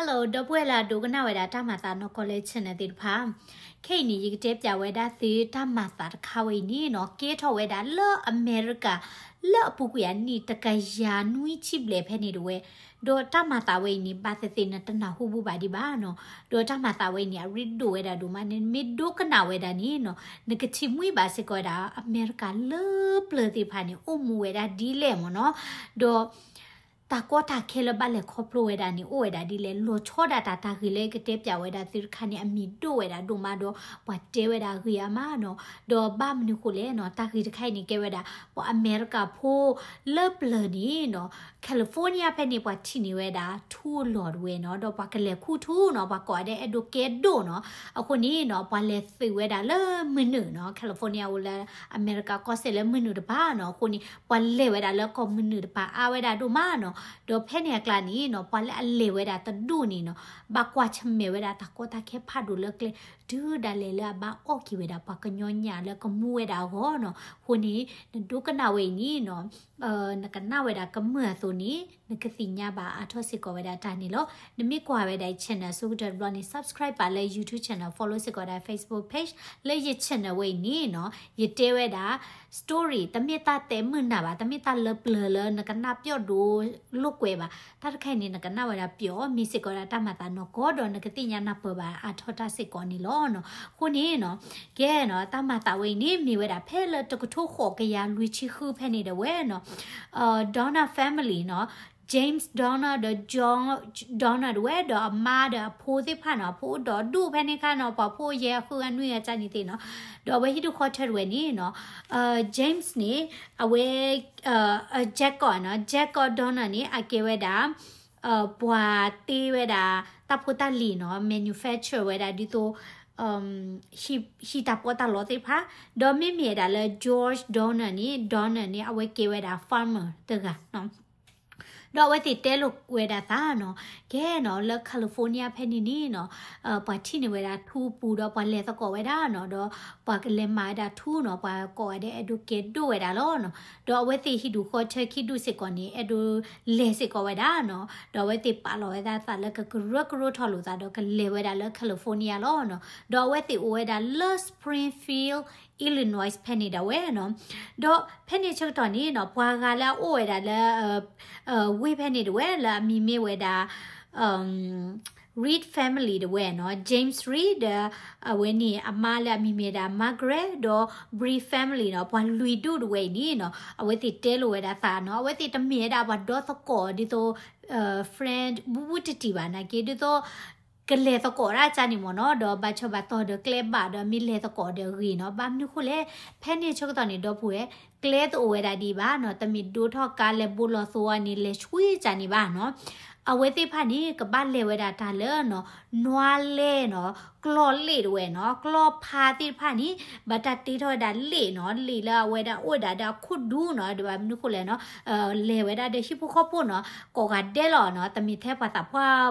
Hello ဒီပုၢ်ဝဲၢ်လၢအဒိကနၣ်ဝဲဒၣ်တၢ်မၤသးနီၢ်ကီၢ်လၢ channel သ့ၣ်တဖၣ်, ခဲအံၤန့ၣ် ယကတဲပၠးဝဲဒၣ်သုတၢ်မၤသးတခါဝဲအံၤန့ၣ်နီၤ ကဲထီၣ်ဝဲဒၣ်လၢအမဲရကၤ လၢအပူၤကွံာ်အနံၣ်တကယၤနွံဆံဘျဲၣ်ဖဲန့ၣ်တဝဲ, ဒီးတၢ်မၤသးဝဲအံၤန့ၣ် ဘၣ်သ့ၣ်သ့ၣ်နတနၢ်ဟူဘူးဘၣ်ဒံးဘၣ်နီၤ, ဒီးတၢ်မၤသးဝဲအံၤန့ၣ် အရ့ဒိၣ်ဝဲဒၣ်ဒိၣ်မးန့ၣ် နမ့ၢ်ဒိကနၣ်ဝဲဒၣ်န့ၣ်နီၤ နကထံၣ်မှံဘၣ်စ့ၢ်ကီးဝဲဒၣ် အမဲရကၤလၢပျၢၤသ့ၣ်တဖၣ်န့ၣ် အိၣ်မူဝဲဒၣ်ဒ်လဲၣ်မ့ၢ်နီၤ, ဒီး တၢ်ကီတၢ်ခဲလၢဘၣ်လဲၤခီဖျိဝဲဒၣ်န့ၣ် အိၣ်ဝဲဒၣ်ဒ်လဲၣ် လီၤဆီဒၣ်တၢ် တၢ်ဂ့ၢ်လၢယကတဲပၠးဝဲဒၣ်သုတခါန့ၣ် အမံၤဒိၣ်ဝဲဒၣ်ဒိၣ်မးဒီး ပှၤတဲဝဲဒၣ်ဂ့ၤအါမးနီၤ, ဒီးဘၣ်မနုၤဃိလဲၣ်နီၤ တၢ်ဂ့ၢ်တခါအံၤန့ၣ် ကဲဝဲဒၣ် ပှၤအမဲရကၤဖိလၢပျၢၤန့ၣ်နီၤ California ဖဲန့ၣ် ပှၤထံၣ်န့ၢ်ဝဲဒၣ်ထူအလီၢ်တဝဲနီၤ, ဒီးပှၤကလဲၤခူၣ်ထူနီၤ ပှၤကိးဂၤဒဲးအဲၣ်ဒိးကဲဒိၣ်နီၤ, အဃိန့ၣ်နီၤ ပှၤလဲၤသုးဝဲဒၣ်လၢမုၢ်နုာ်နီၤ, California အိၣ်လၢအမဲရကၤကီၢ်စဲၣ်လၢမုၢ်နုာ်တပၤနီၤ, အဃိန့ၣ် ပှၤလဲၤဝဲဒၣ်လၢကီၢ်မုၢ်နုာ်တပၤအါဝဲဒၣ်ဒိၣ်မးနီၤ, ဒီးဖဲန့ၣ်အကျါန့ၣ်နီၤ ပှၤလၢအလဲၤဝဲဒၣ်တဒူၣ်န့ၣ်နီၤ ဘၣ်ကွၢ်ဆၢၣ်မဲာ်ဝဲဒၣ်တၢ်ကီတၢ်ခဲဖးဒိၣ်လၢကျဲ တုၤဒၣ်လဲာ်လၢအဘၣ်အီၣ်က့ၤဝဲဒၣ်ပှၤကညီညၣ်လၢကမူဝဲဒၣ်အဂီၢ်နီၤ, အဃိန့ၣ် နဒိကနၣ်ဝဲအံၤန့ၣ်နီၤ နကနၣ်ဝဲဒၣ်ကမၢၢ်အသိးန့ၣ် နကသ့ၣ်ညါဘၣ်အါထီၣ်စ့ၢ်ကီးဝဲဒၣ်တၢ်န့ၣ်လီၤ. နမ့ၢ်ကွၢ်ဝဲဒၣ် channel အဆိကတၢၢ်တဘျီန့ၣ် subscribe ပာ်လၢ YouTube channel, follow စ့ၢ်ကီးဝဲဒၣ် Facebook page, လၢယ channel ဝဲအံၤန့ၣ်နီၤ ယတဲဝဲဒၣ် story တမ့ၢ်တၢ်တဲမုာ်နၢ်ဘၣ်, တမ့ၢ်တၢ်လၢပျၢၤလၢနကနၣ်ပျီၢ်ဒိလိာ်ကွဲဘၣ်, တၢ်တခါအံၤန့ၣ် နကနၣ်ဝဲဒၣ်ပျီၢ် မ့ၢ်စ့ၢ်ကီးဝဲဒၣ်တၢ်မၤသးနီၢ်ကီၢ်ဒီး နကသ့ၣ်ညါနၢ်ပၢၢ်ဘၣ်အါထီၣ်တၢ်စ့ၢ်ကီးန့ၣ်လီၤနီၤ, အဃိန့ၣ်နီၤ ကဲနီၤ တၢ်မၤသးဝဲအံၤန့ၣ် မ့ၢ်ဝဲဒၣ်ဖဲလၢတကထိဃိးကယၤလွံၢ်ဆံဃုဖဲန့ၣ်တဝဲနီၤ, Donner family နီၤ, James Donner ဒီး John Donner တဝဲ ဒီးအမါဒီးအဖိသ့ၣ်တဖၣ်နီၤ, အဖိအိၣ်ဒီးဒိၣ်ဖဲန့ၣ်ခါနီၤ, ပှၤဖိအိၣ်ယဲၢ်ဃုအနွံအကၢ်န့ၣ်သ့ၣ်နီၤ, ဒီးအဝဲဟံၣ်ဒူၣ်ဃီထၢတဝဲန့ၣ်နီၤ, James န့ၣ် အဝဲ Jacob နီၤ, Jacob Donner န့ၣ် အကဲဝဲဒၣ် ပှၤတ့ဝဲဒၣ် တၢ်ဖိတၢ်လံၤနီၤ, manufacture ဝဲဒၣ်ဒ်သိး ဟံၣ်တၢ်ပီးတၢ်လီသ့ၣ်တဖၣ်, ဒီးမ့မ့ၢ်ဝဲဒၣ်လၢ George Donner န့ၣ် Donner န့ၣ် အဝဲကဲဝဲဒၣ် farmer တဂၤနီၤ, ဒီးအဝဲသ့ၣ်တဲလိာ်ဝဲဒၣ်သးနီၤ, ကဲနီၤ လၢ California ဖဲန့ၣ်န့ၣ်နီၤ ပှၤထံၣ်န့ၢ်ဝဲဒၣ်ထူပူၤဒီးပှၤလဲၤသကိးဝဲဒၣ်နီၤ, ဒီးပှၤကလဲၤမၤဝဲဒၣ်ထူနီၤ, ပှၤကိးဂၤဒဲးအဲၣ်ဒိးကဲဒိၣ်ဝဲဒၣ်လီၤနီၤ, ဒီးအဝဲသ့ၣ်ဟံၣ်ဒူၣ်ဃီထၢခံဒူၣ်စ့ၢ်ကီးန့ၣ် အဲၣ်ဒိးလဲၤစ့ၢ်ကီးဝဲဒၣ်နီၤ, ဒီးအဝဲသ့ၣ်ပာ်လီၤဝဲဒၣ်သးလၢကကရၢကရိထီၣ်လိာ်သးဒီးကလဲၤဝဲဒၣ်လၢ California လီၤနီၤ, ဒီးအဝဲသ့ၣ်အိၣ်ဝဲဒၣ်လၢ Springfield Illinois ဖဲန့ၣ်ဒၣ်ဝဲနီၤ, ဒီးဖဲန့ၣ်ဆၢကတီၢ်န့ၣ်နီၤ ပှၤဂၤလၢအအိၣ်ဝဲဒၣ်လၢ ဝ့ၢ်ဖဲန့ၣ်ဒၣ်ဝဲ လၢအမံၤမ့ၢ်ဝဲဒၣ် Reed family ဒၣ်ဝဲနီၤ, James Reed ဒီး အဝဲန့ၣ်အမါလၢအမံၤမ့ၢ်ဒၣ် Margaret ဒီး Bree family နီၤ, ပှၤလွံၢ်ဒူၣ်ဒၣ်ဝဲအံၤန့ၣ်နီၤ အဝဲသ့ၣ်တဲလိာ်ဝဲဒၣ်သးနီၤ, အဝဲသ့ၣ်တမ့ၢ်ဝဲဒၣ်ပှၤဒီသကိးဒ်သိး French ဘူးဘူးတံၢ်တံၢ်ဘၣ်နာ်က့ ဒ်သိး ကလဲၤသကိးဒၣ်ကန့ၣ်မ့ၢ်နီၤ, ဒီးဘၣ်ဆၢဘၣ်တီၢ်ဒီးကျဲဘၣ်ဒီးမ့ၢ်လဲၤသကိးဒီးဂ့ၤနီၤ, ဘၣ်မနုၤဃိလဲၣ်, ဖဲန့ၣ်ဆၢကတီၢ်န့ၣ် ဒီပုၢ်ဝဲၢ် ကျဲတအိၣ်ဝဲဒၣ်ဒံးဘၣ်နီၤ, တမ့ၢ်ဒိထီၣ်ကါလဲၤဘိလီၤသိးအီၤန့ၣ် လဲၤဆှံကန့ၣ်ဘၣ်နီၤ, အဝဲသ့ၣ်တဖၣ်န့ၣ် ကဘၣ်လဲၤဝဲဒၣ်တၢ်လၢနီၤ နွါလဲၣ်နီၤ, ကျီၢ်လ့ၣ်ဒၣ်ဝဲနီၤ, ကျီၢ်ဖါသ့ၣ်တဖၣ်န့ၣ် ဘၣ်တၢ်တ့ထီၣ်ဝဲဒၣ်လ့ၣ်နီၤ, လ့ၣ်လၢအဝဲဒၣ်အိၣ်ဝဲဒၣ်ဒီးအခိၣ်ဒူနီၤ, ဒီးဘၣ်မနုၤဃိလဲၣ်နီၤ, လဲၤဝဲဒၣ်ဒီးဟံၣ်ဖိဃီဖိနီၤ, ကိးဂၤဒဲးလီၤနီၤ, တမ့ၢ်ထဲပှၤသးပှၢ်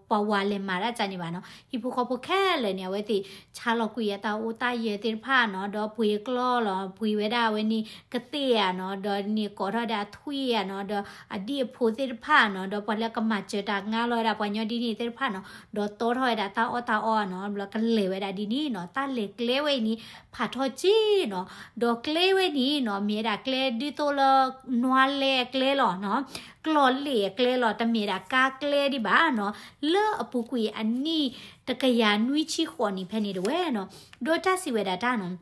ပှၤဝၤလဲၤမၤဒၣ်ကန့ၣ်ဘၣ်နီၤ, ဟံၣ်ဖိဃီဖိခဲလၢာ်န့ၣ် အဝဲသ့ၣ်ဆါလီၤကွံာ်အတၢ်အိၣ်တၢ်ယၢၤသ့ၣ်တဖၣ်နီၤ, ဒီးပှ့ၤကျီၢ်လီၤ, ပှ့ၤဝဲဒၣ်အဝဲန့ၣ် ကသ့ၣ်ဧါနီၤ, ဒီးန့ၣ်ကိးထီၣ်ဝဲဒၣ်အထွံၣ်ဧါနီၤ, ဒီးအဒံၣ်အဖိသ့ၣ်တဖၣ်နီၤ, ဒီးပှၤလၢကမၤစၢၤတၢ်ငါလီၤဝဲဒၣ်ပှၤညီဒ်န့ၣ်သ့ၣ်တဖၣ်နီၤ, ဒီးတီထီၣ်ဝဲဒၣ်တၢ်အီၣ်တၢ်အီနီၤ, ဘျီကလဲၤဝဲဒၣ်ဒ်န့ၣ်နီၤ, တၢ်လဲၤကျဲဝဲအံၤန့ၣ် ဖးထီၣ်က့နီၤ, ဒီးကျဲဝဲန့ၣ်နီၤ မ့ၢ်ဝဲဒၣ်ကျဲဒ်သိးလၢ နွါလဲအကျဲလီၤနီၤ, ကျီၢ်လ့ၣ်အကျဲလီၤ, တမ့ၢ်ဒၣ်ကါကျဲဒံးဘၣ်နီၤ, လၢအပူၤကွံာ်အနံၣ်တကယၤနွံဆံဃိးနံၣ်ဖဲန့ၣ်တဝဲနီၤ, ဒီးတၢ်စံးဝဲဒၣ်တၢ်နီၤ,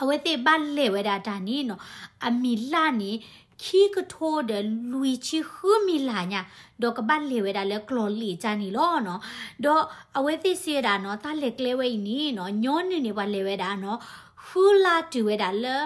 အဝဲသ့ၣ်ဘၣ်လဲၤဝဲဒၣ်တၢ်န့ၣ်နီၤ, အမံၤလၢ်န့ၣ် ခံကထိဒီးလွံၢ်ဆံဃုမံၤလၢ်ညါ, ဒီးကဘၣ်လဲၤဝဲဒၣ်လၢကျီၢ်လ့ၣ်ကန့ၣ်လီၤနီၤ, ဒီးအဝဲသ့ၣ်စံးဝဲဒၣ်နီၤ, တၢ်လဲၤကျဲဝဲအံၤန့ၣ်နီၤ, ညီနုၢ်န့ၣ် ပှၤလဲၤဝဲဒၣ်နီၤ, ဃုလါတုၤဝဲဒၣ်လၢ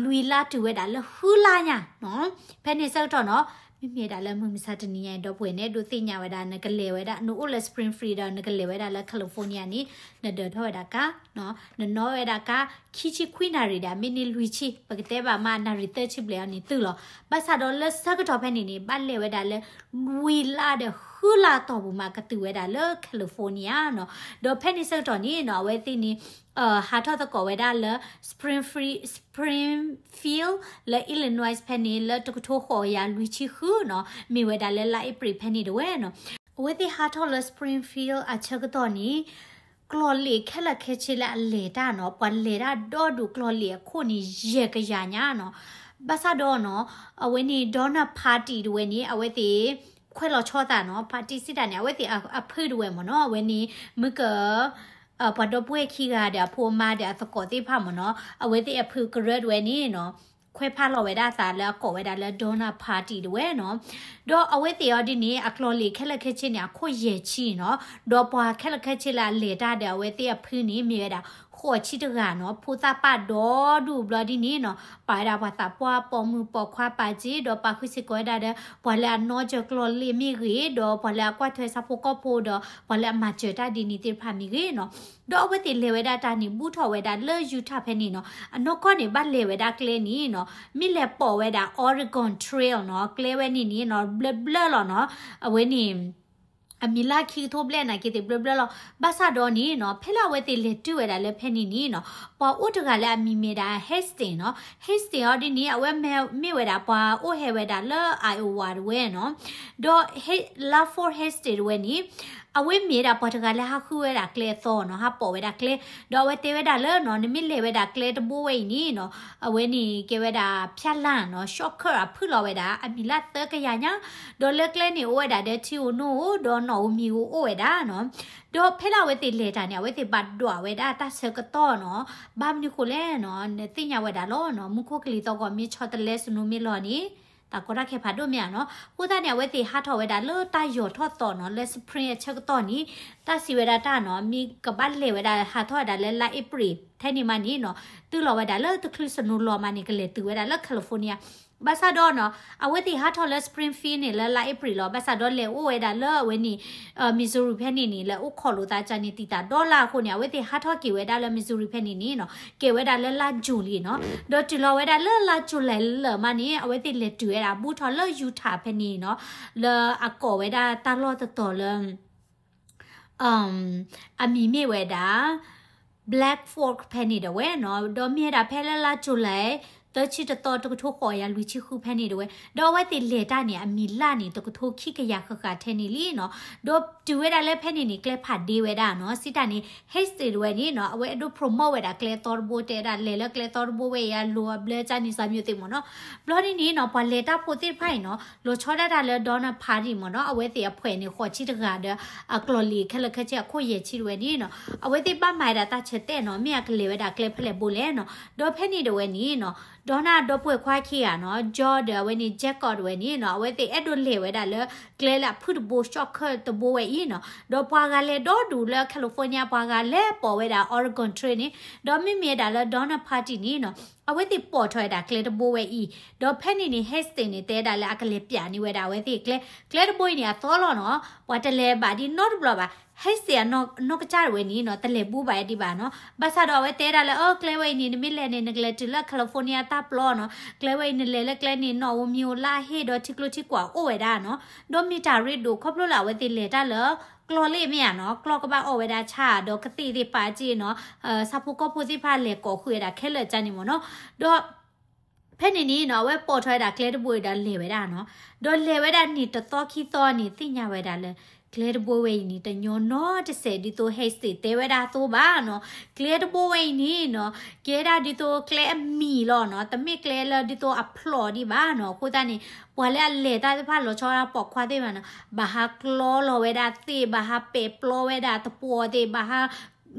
လွံၢ်လါတုၤဝဲဒၣ်လၢဃုလါညါနီၤ, ဖဲန့ၣ်ဆၢကတီၢ်နီၤ, မ့မ့ၢ်ဒၣ်လၢမုၢ်မဆါတနံၤညါအံၤ ဒီပုၢ်ဝဲၢ်န့ၣ်ဒိးသ့ၣ်ညါဝဲဒၣ် နကလဲၤဝဲဒၣ် နအိၣ်လၢ Springfield ဒီးနကလဲၤဝဲဒၣ်လၢ California န့ၣ် နဒၢးထီၣ်ဝဲဒၣ်ကါ, နနီၣ်ဝဲဒၣ်ကါ ခံဆံခွံနၣ်ရံၣ်ဒီး မ့ၢ်န့ၢ်လွံၢ်ဆံ, ပကတဲဘၣ်မး နၣ်ရံၣ်သၢဆံဘျဲၣ်အံၤန့ၣ်တုၤလီၤ. ဘၣ်ဆၣ်ဒီးလၢဆၢကတီၢ်ဖဲန့ၣ်န့ၣ် ဘၣ်လဲၤဝဲဒၣ်လၢ လွံၢ်လါဒီးဃုလါတီၢ်ပူၤမး ကတုၤဝဲဒၣ်လၢ California နီၤ, ဒီးဖဲန့ၣ်ဆၢကတီၢ်န့ၣ်နီၤ, အဝဲသ့ၣ်န့ၣ် ဟးထီၣ်သကိးဝဲဒၣ်လၢ Springfield, Springfield လၢ Illinois ဖဲန့ၣ် လၢတကထိဃိးကယၤလွံၢ်ဆံဃုနီၤ, မ့ၢ်ဝဲဒၣ်လၢလါအ့ဖြ့ၣ်ဖဲန့ၣ်တဝဲနီၤ. အဝဲသ့ၣ်ဟးထီၣ်လၢ Springfield အဆၢကတီၢ်န့ၣ် ကျီၢ်လ့ၣ်ခဲလၢာ်ခဲဆ့လၢအလဲၤတၢ်နီၤ, ပှၤလဲၤတၢ်ဒီဒူၣ်ကျီၢ်လ့ၣ်အခိၣ်န့ၣ် ယဲၢ်ကယၤညါနီၤ. ဘၣ်ဆၣ်ဒီးနီၤ, အဝဲန့ၣ် Donna Party တဝဲန့ၣ် အဝဲသ့ၣ်ခွဲးလီၤဆီသးနီၤ, party စံးတၢ်န့ၣ် အဝဲသ့ၣ်အဖုတဝဲမ့ၢ်နီၤ, အဝဲန့ၣ် မုၢ်က ပှၤဒီပုၢ်ဝဲၢ်ခံဂၤဒီးအဖိအမါဒီးအသကိးသ့ၣ်တဖၣ်မ့ၢ်နီၤ, အဝဲသ့ၣ်အဖုကရၢတဝဲန့ၣ်နီၤ, ခွဲးဖးလီၤဝဲဒၣ်အသးလၢအကိးဝဲဒၣ်လၢ Donna Party တဝဲနီၤ. ဒီးအဝဲသ့ၣ်အီၤဒ်န့ၣ် အကျီၢ်လ့ၣ်ခဲလၢာ်ခဲဆ့န့ၣ် အခိၣ်ယဲၢ်ဆံနီၤ, ဒီးပှၤခဲလၢာ်ခဲဆ့လၢအလဲၤတၢ်ဒီးအဝဲသ့ၣ်အဖုန့ၣ် မ့ၢ်ဝဲဒၣ် ဃိးဆံတဂၤနီၤ, ဖိသၣ်ပၢ်ဒီဒူၣ်ဘျီဒ်န့ၣ်နီၤ, ပာ်ဝဲဒၣ်ပှၤသးပှၢ်ပိာ်မုၣ်ပိာ်ခွါပာ်စ့, ဒီးပာ်ဃုာ်စ့ၢ်ကီးဝဲဒၣ်ဒီး ပှၤလၢအနီစၢၤကျီၢ်လ့ၣ်မ့ၢ်ဂ့ၤ, ဒီးပှၤလၢအကွၢ်ထွဲဆၣ်ဖိကီၢ်ဖိဒီး ပှၤလၢအမၤစၢၤတၢ်ဒ်န့ၣ်သ့ၣ်တဖၣ်မ့ၢ်ဂ့ၤနီၤ. ဒီးအဝဲသ့ၣ်လဲၤဝဲဒၣ်တၢ်န့ၣ် ဘူးထီၣ်ဝဲဒၣ်လၢ Utah ဖဲန့ၣ်နီၤ, အနီၢ်ကီၢ်န့ၣ် ဘၣ်လဲၤဝဲဒၣ်ကျဲန့ၣ်နီၤ, မ့ၢ်လဲၤပိာ်ဝဲဒၣ် Oregon Trail နီၤ, ကျဲဝဲန့ၣ်န့ၣ်နီၤ ဘျၢဘျၢလီၤနီၤ, အဝဲန့ၣ် အမံၤလၢခံကထိဘျဲၣ်နာ်က့သ့ၣ်ဘျၢဘျၢလီၤ. ဘၣ်ဆၣ်ဒီးန့ၣ်နီၤ, ဖဲလၢအဝဲသ့ၣ်လဲၤတုၤဝဲဒၣ်လၢဖဲန့ၣ်န့ၣ်နီၤ, ပှၤအိၣ်တဂၤလၢအမံၤမ့ၢ်ဒၣ် Hastings နီၤ, Hastings အီၤဒ်န့ၣ် အဝဲမ့ၢ်ဝဲဒၣ်ပှၤအိၣ်ဟဲဝဲဒၣ်လၢ Iowa တဝဲနီၤ, ဒီး Lafourche Hastings တဝဲန့ၣ် အဝဲမ့ၢ်ဒၣ်ပှၤတဂၤလၢဟးဃုဝဲဒၣ်ကျဲအသီနီၤ, ဟးပိာ်ဝဲဒၣ်ကျဲ, ဒီးအဝဲတဲဝဲဒၣ်လၢနီၤ, နမ့ၢ်လဲၤဝဲဒၣ်ကျဲတဘိဝဲအံၤန့ၣ်နီၤ, အဝဲန့ၣ်ကဲဝဲဒၣ် ဖြတ်လမ်း နီၤ, shortcut အဖုၣ်လီၤဝဲဒၣ် အမံၤလၢသၢကယၤညါ, ဒီးလၢကျဲန့ၣ်အိၣ်ဝဲဒၣ်ဒီးထံဧိၤနိဧိၤ ဒီးနီၣ်ဧိၤမံၤဧိၤအိၣ်ဝဲဒၣ်နီၤ. ဒီးဖဲလၢအဝဲသ့ၣ်လဲၤတၢ်န့ၣ် အဝဲသ့ၣ်ဘၣ်ဒွးဝဲဒၣ်တၢ်ဆၢကတီၢ်နီၤ, ဘၣ်မနုၤဃိလဲၣ်နီၤ, နသ့ၣ်ညါဝဲဒၣ်လီၤနီၤ, မူခိၣ်ကလံၤသီၣ်ဂီၤမ့ၢ်ဆီတလဲစနိမ့ၢ်လီၤန့ၣ် တၢ်ကီတၢ်ခဲဖးဒိၣ်မ့ၢ်ဧါနီၤ. အဃိသတးန့ၣ် အဝဲသ့ၣ်ဟးထီၣ်ဝဲဒၣ်လၢတၢ်ယီၤထီၣ်သီနီၤ, လၢ spring အဆၢကတီၢ်န့ၣ် တၢ်စံးဝဲဒၣ်တၢ်နီၤ, မ့ၢ်ကဘၣ်လဲၤဝဲဒၣ်ဟးထီၣ်ဝဲဒၣ်လၢလါအ့ဖြ့ၣ်ထဲန့ၣ်မးန့ၣ်နီၤ, တုၤလီၤဝဲဒၣ်လၢတချုး snow လီၤမးန့ၣ် ကလဲၤတုၤဝဲဒၣ်လၢ California. ဘၣ်ဆၣ်ဒီးနီၤ, အဝဲသ့ၣ်ဟးထီၣ်လၢ Springfield န့ၣ် လၢလါအ့ဖြ့ၣ်လီၤ. ဘၣ်ဆၣ်ဒီးလဲၤအိၣ်ဝဲဒၣ်လၢအဝဲန့ၣ် Missouri ဖဲန့ၣ်န့ၣ် လဲၤအိၣ်ခိးလိာ်သးကန့ၣ် တံာ်တာ်ဒီလါအဃိန့ၣ် အဝဲသ့ၣ်ဟးထီၣ်က့ၤဝဲဒၣ်လၢ Missouri ဖဲန့ၣ်န့ၣ်နီၤ, ကဲဝဲဒၣ်လၢလါ June လံနီၤ. ဒီးတုၤလီၤဝဲဒၣ်လၢလါ July လၢာ်မးန့ၣ် အဝဲသ့ၣ်လဲၤတုၤဝဲဒၣ် ဘူးထီၣ်လၢ Utah ဖဲန့ၣ်နီၤ, လၢအကိးဝဲဒၣ်တၢ်လီၢ်တတီၤလၢ အမံၤမ့ၢ်ဝဲဒၣ် Black Fork ဖဲန့ၣ်တဝဲနီၤ, ဒီးမ့ၢ်ဝဲဒၣ်ဖဲလၢလါ July သၢဆံတသီ တကထိဃိးကယၤလွံၢ်ဆံဃုဖဲန့ၣ်တဝဲ, ဒီးအဝဲသ့ၣ်လဲၤတၢ်န့ၣ် အမံၤလၢ်န့ၣ် တကထိခံကယၤဃၣ်ဃၣ်ထဲန့ၣ်လံနီၤ. ဒီးတုၤဝဲဒၣ်လၢဖဲန့ၣ်န့ၣ် ကျဲဖးဒ့ဝဲဒၣ်နီၤ, စံးတၢ်န့ၣ် Hastings တဝဲန့ၣ်နီၤ, အဝဲအဲၣ်ဒိး promote ဝဲဒၣ်ကျဲသီတဘိ တဲဒၣ်လဲၤလၢကျဲသီတဘိဝဲအံၤ အလိၤအဘျၢကန့ၣ် စၢ်မၠိသ့ၣ်မ့ၢ်နီၤ. ဘျီဒ်န့ၣ်နီၤ, ပှၤလဲၤတၢ်ဖိသ့ၣ်တဖၣ်အံၤနီၤ, လီၤဆီဒၣ်တၢ်လၢ Donna Party မ့ၢ်နီၤ, အဝဲသ့ၣ်အဖှဲးန့ၣ် ဃိးဆံတဂၤဒီး အကျီၢ်လ့ၣ်ခဲလၢာ်ခဲဆ့အခိၣ်ယဲၢ်ဆံတဝဲန့ၣ်နီၤ, အဝဲသ့ၣ်ဘၣ်မၤဝဲဒၣ်တၢ်ဆၢတဲာ်နီၤ, မ့ၢ်အကလဲၤဝဲဒၣ်ကျဲဖဲလဲၣ်ဘိလဲၣ်နီၤ. ဒီးဖဲန့ၣ်တဝဲန့ၣ်နီၤ, Donna ဒီပုၢ်ဝဲၢ်ခွါခံဂၤနီၤ, Joe ဒီးအဝဲန့ၣ် Jacob တဝဲန့ၣ်နီၤ, အဝဲသ့ၣ်အဲၣ်ဒိးလဲၤဝဲဒၣ်လၢ ကျဲလၢအဖုၣ်တဘိ shortcut တဘိဝဲအံၤနီၤ. ဒီးပှၤဂၤလဲၤဒီဒူၣ်လၢ California ပှၤဂၤလဲၤပိာ်ဝဲဒၣ် Oregon Trail န့ၣ်, ဒီးမ့မ့ၢ်ဝဲဒၣ်လၢ Donna Party န့ၣ်နီၤ, အဝဲသ့ၣ်ပိာ်ထီၣ်ဝဲဒၣ်ကျဲတဘိဝဲအံၤ, ဒီးဖဲန့ၣ်န့ၣ် Hastings န့ၣ် တဲဒၣ်လၢအကလဲၤပျးန့ၢ်ဝဲဒၣ်အဝဲသ့ၣ်ကျဲ, ကျဲတဘိအံၤန့ၣ် အသီလီၤနီၤ, ပှၤတလဲၤဘၣ်ဒ်နီတဘျီဘၣ်. Hastings အနီၢ်ကစၢ်တဝဲန့ၣ်နီၤ, တလဲၤဘူးဘၣ်ဒံးဘၣ်နီၤ. ဘၣ်ဆၣ်ဒီးအဝဲတဲဒၣ်လၢ အၢ ကျဲဝဲအံၤန့ၣ် နမ့ၢ်လဲၤန့ၣ် နကလဲၤတုၤလၢ California တၢ်ပျီနီၤ, ကျဲဝဲအံၤနလဲၤလၢကျဲန့ၣ် နီၣ်ဧိၤမံၤဧိၤလၢအဟ့ၣ်ဒီးထံကျိထံကွာ်အိၣ်ဝဲဒၣ်နီၤ. ဒီးမ့ၢ်တၢ်ရ့ဒိၣ် ခီဖျိလၢအဝဲသ့ၣ်လဲၤတၢ်လၢ ကျီၢ်လ့ၣ်မ့ၢ်ဧါနီၤ, ကျီၢ်ကဘၣ်အီၣ်ဝဲဒၣ်ဆၣ် ဒီးကသ့ၣ်သ့ၣ်ပာ်စ့နီၤ, ဆၣ်ဖိကီၢ်ဖိသ့ၣ်တဖၣ်လဲၤကိးဃုာ်ဝဲဒၣ်ခဲလၢာ်ကန့ၣ်မ့ၢ်နီၤ. ဒီးဖဲန့ၣ်န့ၣ်နီၤ, အဝဲပိာ်ထီၣ်ဝဲဒၣ်ကျဲတဘိအံၤဒီးလဲၤဝဲဒၣ်နီၤ. ဒီးလဲၤဝဲဒၣ်န့ၣ်တသီခံသီန့ၣ် သ့ၣ်ညါဝဲဒၣ်လၢ ကျဲတဘိဝဲအံၤန့ၣ် တညီနီတစဲး ဒ်သိး Hastings တဲဝဲဒၣ်အသိးဘၣ်နီၤ. ကျဲတဘိဝဲအံၤန့ၣ်နီၤ, ကဲဒၣ်ဒ်သိးကျဲအမံၤလီၤနီၤ, တမ့ၢ်ကျဲလၢဒ်သိးအဖျိးဒံးဘၣ်နီၤ. အဃိသတးန့ၣ် ပှၤလၢအလဲၤတၢ်သ့ၣ်တဖၣ်လီၤဆီဒၣ်ပိာ်ခွါသ့ၣ်တဖၣ်နီၤ, ဘၣ်ဟးကျီလီၤဝဲဒၣ်သ့ၣ်, ဘၣ်ဟးပဲာ်ပျီဝဲဒၣ်သပှီၤသ့ၣ်, ဘၣ်ဟး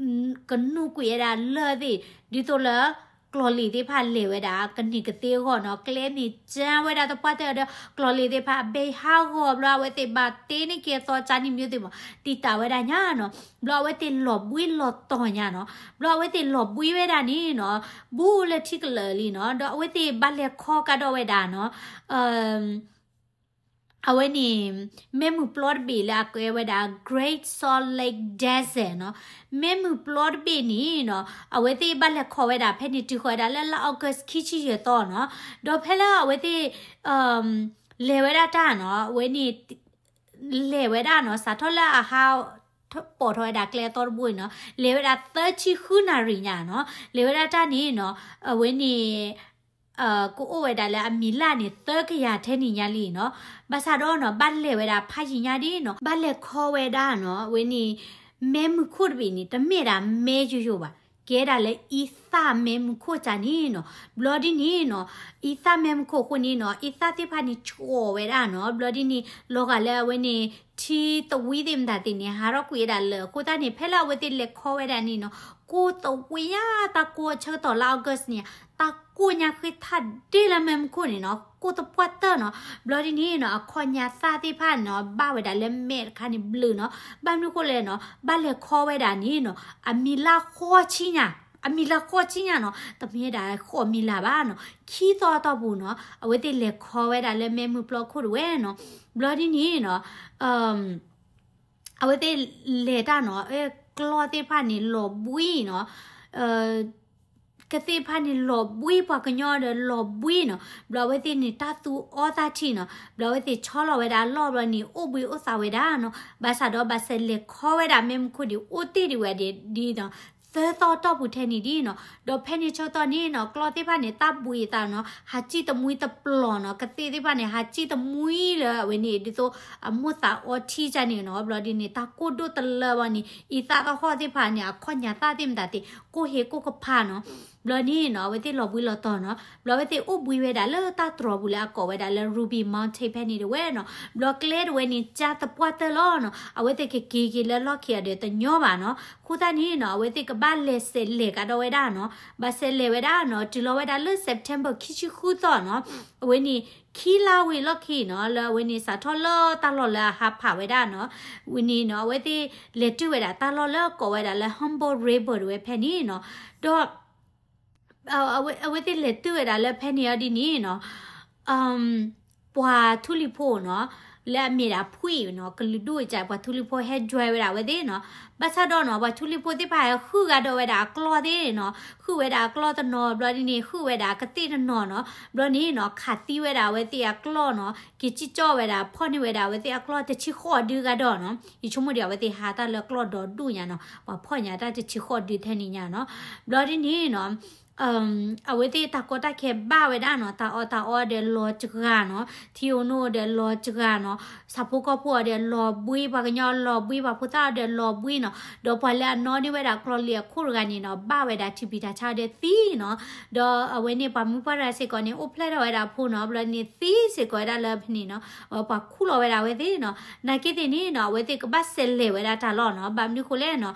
ကနူးကွံာ်ဝဲဒၣ်လၢၢ်သ့ၣ်, ဒ်သိးလၢ ကျီၢ်လ့ၣ်သ့ၣ်တဖၣ်လဲၤဝဲဒၣ် ကန့ၢ်ကသ့အဂီၢ်နီၤ, ကျဲန့ၣ်ကၢဝဲဒၣ်သပှၢ်တၢၢ်ဒီး ကျီၢ်လ့ၣ်သ့ၣ်တဖၣ် အဘဲဟးဂီၤဘျီ အဝဲသ့ၣ်ဘၣ်တ့န့ၢ်က့ၤအသီ ကန့ၣ်မ့ၢ်သ့ၣ်မး တံာ်တာ်ဝဲဒၣ်ညါနီၤ, ဘျီအဝဲသ့ၣ်လီၤဘှံးလီၤတီၤညါနီၤ, ဘျီအဝဲသ့ၣ်လီၤဘှံးဝဲဒၣ်န့ၣ်နီၤ, ဘူးလၢထံကလၢာ်လံနီၤ, ဒီးအဝဲသ့ၣ်ဘၣ်လဲၤခီကဒီးဝဲဒၣ်နီၤ အဝဲန့ၣ် မ့ၢ်မုၢ်ပျီတဘ့ၣ်လၢအကဲဝဲဒၣ် Great Salt Lake Desert နီၤ, မ့ၢ်မုၢ်ပျီတဘ့ၣ်န့ၣ်နီၤ, အဝဲသ့ၣ်ဘၣ်လဲၤခီဝဲဒၣ်ဖဲန့ၣ် တုၤဃီၤဝဲဒၣ်လၢလါ August ခံဆံယဲၢ်သီနီၤ, ဒီးဖဲလၢအဝဲသ့ၣ် လဲၤဝဲဒၣ်တၢ်နီၤ, အဝဲန့ၣ် လဲၤဝဲဒၣ်နီၤ, စးထီၣ်လၢအဟး ပိာ်ထီၣ်ဝဲဒၣ်ကျဲအသီတဘိအံၤနီၤ, လဲၤဝဲဒၣ်သၢဆံဃုနၣ်ရံၣ်ညါနီၤ, လဲၤဝဲဒၣ်တၢ်န့ၣ်နီၤ, အဝဲန့ၣ် ကအိၣ်ဝဲဒၣ်လၢအမံၤလၢ်န့ၣ် သၢကယၤထဲန့ၣ်ညါလံနီၤ. ဘၣ်ဆၣ်ဒီးနီၤ ဘၣ်လဲၤဝဲဒၣ်ဖးယံၤညါဒ်နီၤ ဘၣ်လဲၤခီဝဲဒၣ်နီၤ အဝဲန့ၣ် မဲမုၢ်ခိၣ်တဘ့ၣ်န့ၣ် တမ့ၢ်ဒၣ်မဲယိယိဘၣ်, ကဲဒၣ်လၢအံသၣ်မဲမုၢ်ခိၣ်ကၢန့ၣ်နီၤ. ဘျီဒ်န့ၣ်နီၤ အံသၣ်မဲမုၢ်ခိၣ်အဃိန့ၣ်နီၤ အံသၣ်သ့ၣ်တဖၣ်န့ၣ် ဆှီဝဲဒၣ်နီၤ. ဘျီဒ်န့ၣ် လီၤဂာ်လၢအဝဲန့ၣ် ထံသဝံသ့ၣ်မတၤသ့ၣ်န့ၣ် ဟးထီၣ်ကွံာ်ဝဲဒၣ်လၢ အဃိသတးန့ၣ် ဖဲလၢအဝဲသ့ၣ်လဲၤခီဝဲဒၣ်န့ၣ်နီၤ ကိၢ်သဝံညါ တၢ်ကိၢ်ဆၢကတီၢ်လါ August န့ၣ် တၢ်ကိၢ်ညါဃ့ထီၣ်ဒ့လၢမဲမုၢ်ခိၣ်န့ၣ်နီၤ ကိၢ်သပှၢ်တၢၢ်နီၤ. ဘျီဒ်န့ၣ်နီၤ အခီၣ်ညါသၣ်သ့ၣ်တဖၣ်နီၤ ဘၣ်ဝဲဒၣ်လၢမဲာ်တခါန့ၣ်ဘျုးနီၤ. ဘၣ်မနုၤဃိလဲၣ်နီၤ ဘၣ်လဲၤခီဝဲဒၣ်န့ၣ်နီၤ အမံၤလၢ်ဃီဆံညါ, အမံၤလၢ်ဃီဆံညါနီၤ တမ့ၢ်ဒၣ်ဃီမံၤလၢ်ဘၣ်နီၤ ခံသီအတီၢ်ပူၤနီၤ အဝဲသ့ၣ်လဲၤခီဝဲဒၣ်လၢမဲမုၢ်ပျီခိၣ်တဝဲနီၤ. ဘျီဒ်န့ၣ်နီၤ အဝဲသ့ၣ်လဲၤတၢ်နီၤ ကျီၢ်သ့ၣ်တဖၣ်န့ၣ်လီၤဘှံးနီၤ ကသ့ၣ်တဖၣ်န့ၣ်လီၤဘှံး ပှၤကညီဒီးလီၤဘှံးနီၤ. ဘျီအဝဲသ့ၣ်န့ၣ် တၢ်သူအီသၣ်ထံနီၤ ဘျီအဝဲသ့ၣ်ဆီလီၤဝဲဒၣ်အလီၢ်ဘျီန့ၣ် အိၣ်ဘှံးအိၣ်သးဝဲဒၣ်နီၤ. ဘၣ်ဆၣ်ဒီးဘၣ်ဆဲးလဲၤခီဝဲဒၣ်မဲမုၢ်ခိၣ်ဒံး အိၣ်တ့ၢ်ဒံးဝဲဒၣ်ဒ်နီၤ သၢသီတီၢ်ပူၤထဲန့ၣ်ဒ်နီၤ. ဒီးဖဲန့ၣ်ဆၢကတီၢ်န့ၣ်နီၤ ကျီၢ်သ့ၣ်တဖၣ်န့ၣ် တၢ်ဘှံးအသးနီၤ ဟးစံၣ်တမှံတပျီၤနီၤ ကသ့ၣ်သ့ၣ်တဖၣ်န့ၣ် ဟးစံၣ်တမှံလၢအဝဲန့ၣ် ဒ်သိးအမိၢ်သးအီထံကၢန့ၣ်နီၤ. ဘျီဒ်န့ၣ် တၢ်ကိၢ်ဒိၣ်တလၢဘၣ်န့ၣ် အံသၣ်သီၣ်ဟီၣ်သ့ၣ်တဖၣ်န့ၣ် အခီၣ်ညါသၣ်သ့ၣ်မတၤသ့ၣ် ကိၢ်ဟ့ကိၢ်ကဖးနီၤ. ဘျီန့ၣ်နီၤ အဝဲသ့ၣ်လီၤဘှံးလီၤတီၤနီၤ ဘျီအဝဲသ့ၣ်အိၣ်ဘှံးဝဲဒၣ်လၢတၢ်တြီၤပူၤလၢအကိးဝဲဒၣ်လၢ Ruby Mountain ဖဲန့ၣ်တဝဲနီၤ. ဘျီကျဲတဝဲန့ၣ် ကၢသပှၢ်တၢၢ်လီၤနီၤ အဝဲသ့ၣ်ကက့ၤက့ၤလၢလီၢ်ခံအီၤဒီးတညီဘၣ်နီၤ. အဃိသတးန့ၣ်နီၤ အဝဲသ့ၣ်ကဘၣ်လဲၤဆဲးလဲၤကဒီးဝဲဒၣ်နီၤ ဘၣ်ဆဲးလဲၤဝဲဒၣ်နီၤ တုၤလီၤဝဲဒၣ်လၢ September ခံဆံဃုသီနီၤ အဝဲန့ၣ် ခံလါဝံၤလီၢ်ခံနီၤ လၢအဝဲန့ၣ်စးထီၣ်လၢတၢ်လီၢ်လၢအဟးဖးဝဲဒၣ်နီၤ ဝဲန့ၣ်နီၤ အဝဲသ့ၣ်လဲၤတုၤဝဲဒၣ်တၢ်လီၢ်လၢကိးဝဲဒၣ်လၢ Humboldt River တဝဲဖဲန့ၣ်နီၤ. ဒီး အဝဲသ့ၣ်လဲၤတုၤဝဲဒၣ်လၢဖဲန့ၣ်အီၤဒ်န့ၣ်နီၤ ပှၤထူလံၤဖိနီၤ လၢအမ့ၢ်ဒၣ်ဖှံနီၤ ကလုာ်ဒူၣ်အံၤ ပှၤထူလံၤဖိဟဲ join ဝဲဒၣ်အဝဲသ့ၣ်နီၤ. ဘၣ်ဆၣ်ဒီးနီၤ ပှၤထူလံၤဖိသ့ၣ်တဖၣ်ဟဲဃုဂၤဒီးဝဲဒၣ်အကျီၢ်သ့ၣ်နီၤ ဃုဝဲဒၣ်အကျီၢ်တနီၤ ဘျီဒ်န့ၣ် ဃုဝဲဒၣ်အကသ့ၣ်တနီၤနီၤ ဘျီန့ၣ်နီၤ ခးသံဝဲဒၣ်အဝဲသ့ၣ်အကျီၢ်နီၤ က့ၤစံၣ်ကၠီၣ်ဝဲဒၣ် ဖီၣ်န့ၢ်ဝဲဒၣ်အဝဲသ့ၣ်အကျီၢ်တဆံဃိးဒုဂၤဒီးနီၤ ယဆိကမိၣ်ဒံးအဝဲသ့ၣ်ဟးတၢ်လၢကျီၢ်ဒီဒူၣ်ညါနီၤ ပှၤဖီၣ်ညါတၢ်တဆံဃိးဒုထဲန့ၣ်ညါနီၤ. ဘျီဒ်န့ၣ်နီၤ အဝဲသ့ၣ်တၢ်ကီတၢ်ခဲဘၣ်ဝဲဒၣ်နီၤ တၢ်အီၣ်တၢ်အီဒီးလီၤစှၤနီၤ ထံအိၣ်နိဒီးလီၤစှၤနီၤ ဆၣ်ဖိကီၢ်ဖိအီၤဒီးလီၤဘှံး ပှၤကညီလီၤဘှံး ပှၤဖိသၣ်အီၤဒီးလီၤဘှံးနီၤ ဒီးပှၤလၢအနီၣ်န့ၢ်ဝဲဒၣ်ကျီၢ်လံအခိၣ်တဂၤန့ၣ်နီၤ ဘၣ်ဝဲဒၣ်ထံပံၤတၢ်ဆါအီၤဒီးသံနီၤ ဒီးအဝဲန့ၣ်ပှၤမုၢ်ပှၢ်တဂၤစ့ၢ်ကီးန့ၣ် အိၣ်ဖျဲၣ်ထီၣ်ဝဲဒၣ်အဖိနီၤ ဘျီန့ၣ်သံစ့ၢ်ကီးဝဲဒၣ်လၢဖဲန့ၣ်နီၤ ပှၤခူၣ်လီၤဝဲဒၣ်အဝဲသ့ၣ်နီၤ နာ်က့သ့ၣ်န့ၣ်နီၤ အဝဲသ့ၣ်ကဘၣ်ဆဲးလဲၤဝဲဒၣ်တၢ်လီၢ်နီၤ ဘၣ်မနုၤဃိလဲၣ်နီၤ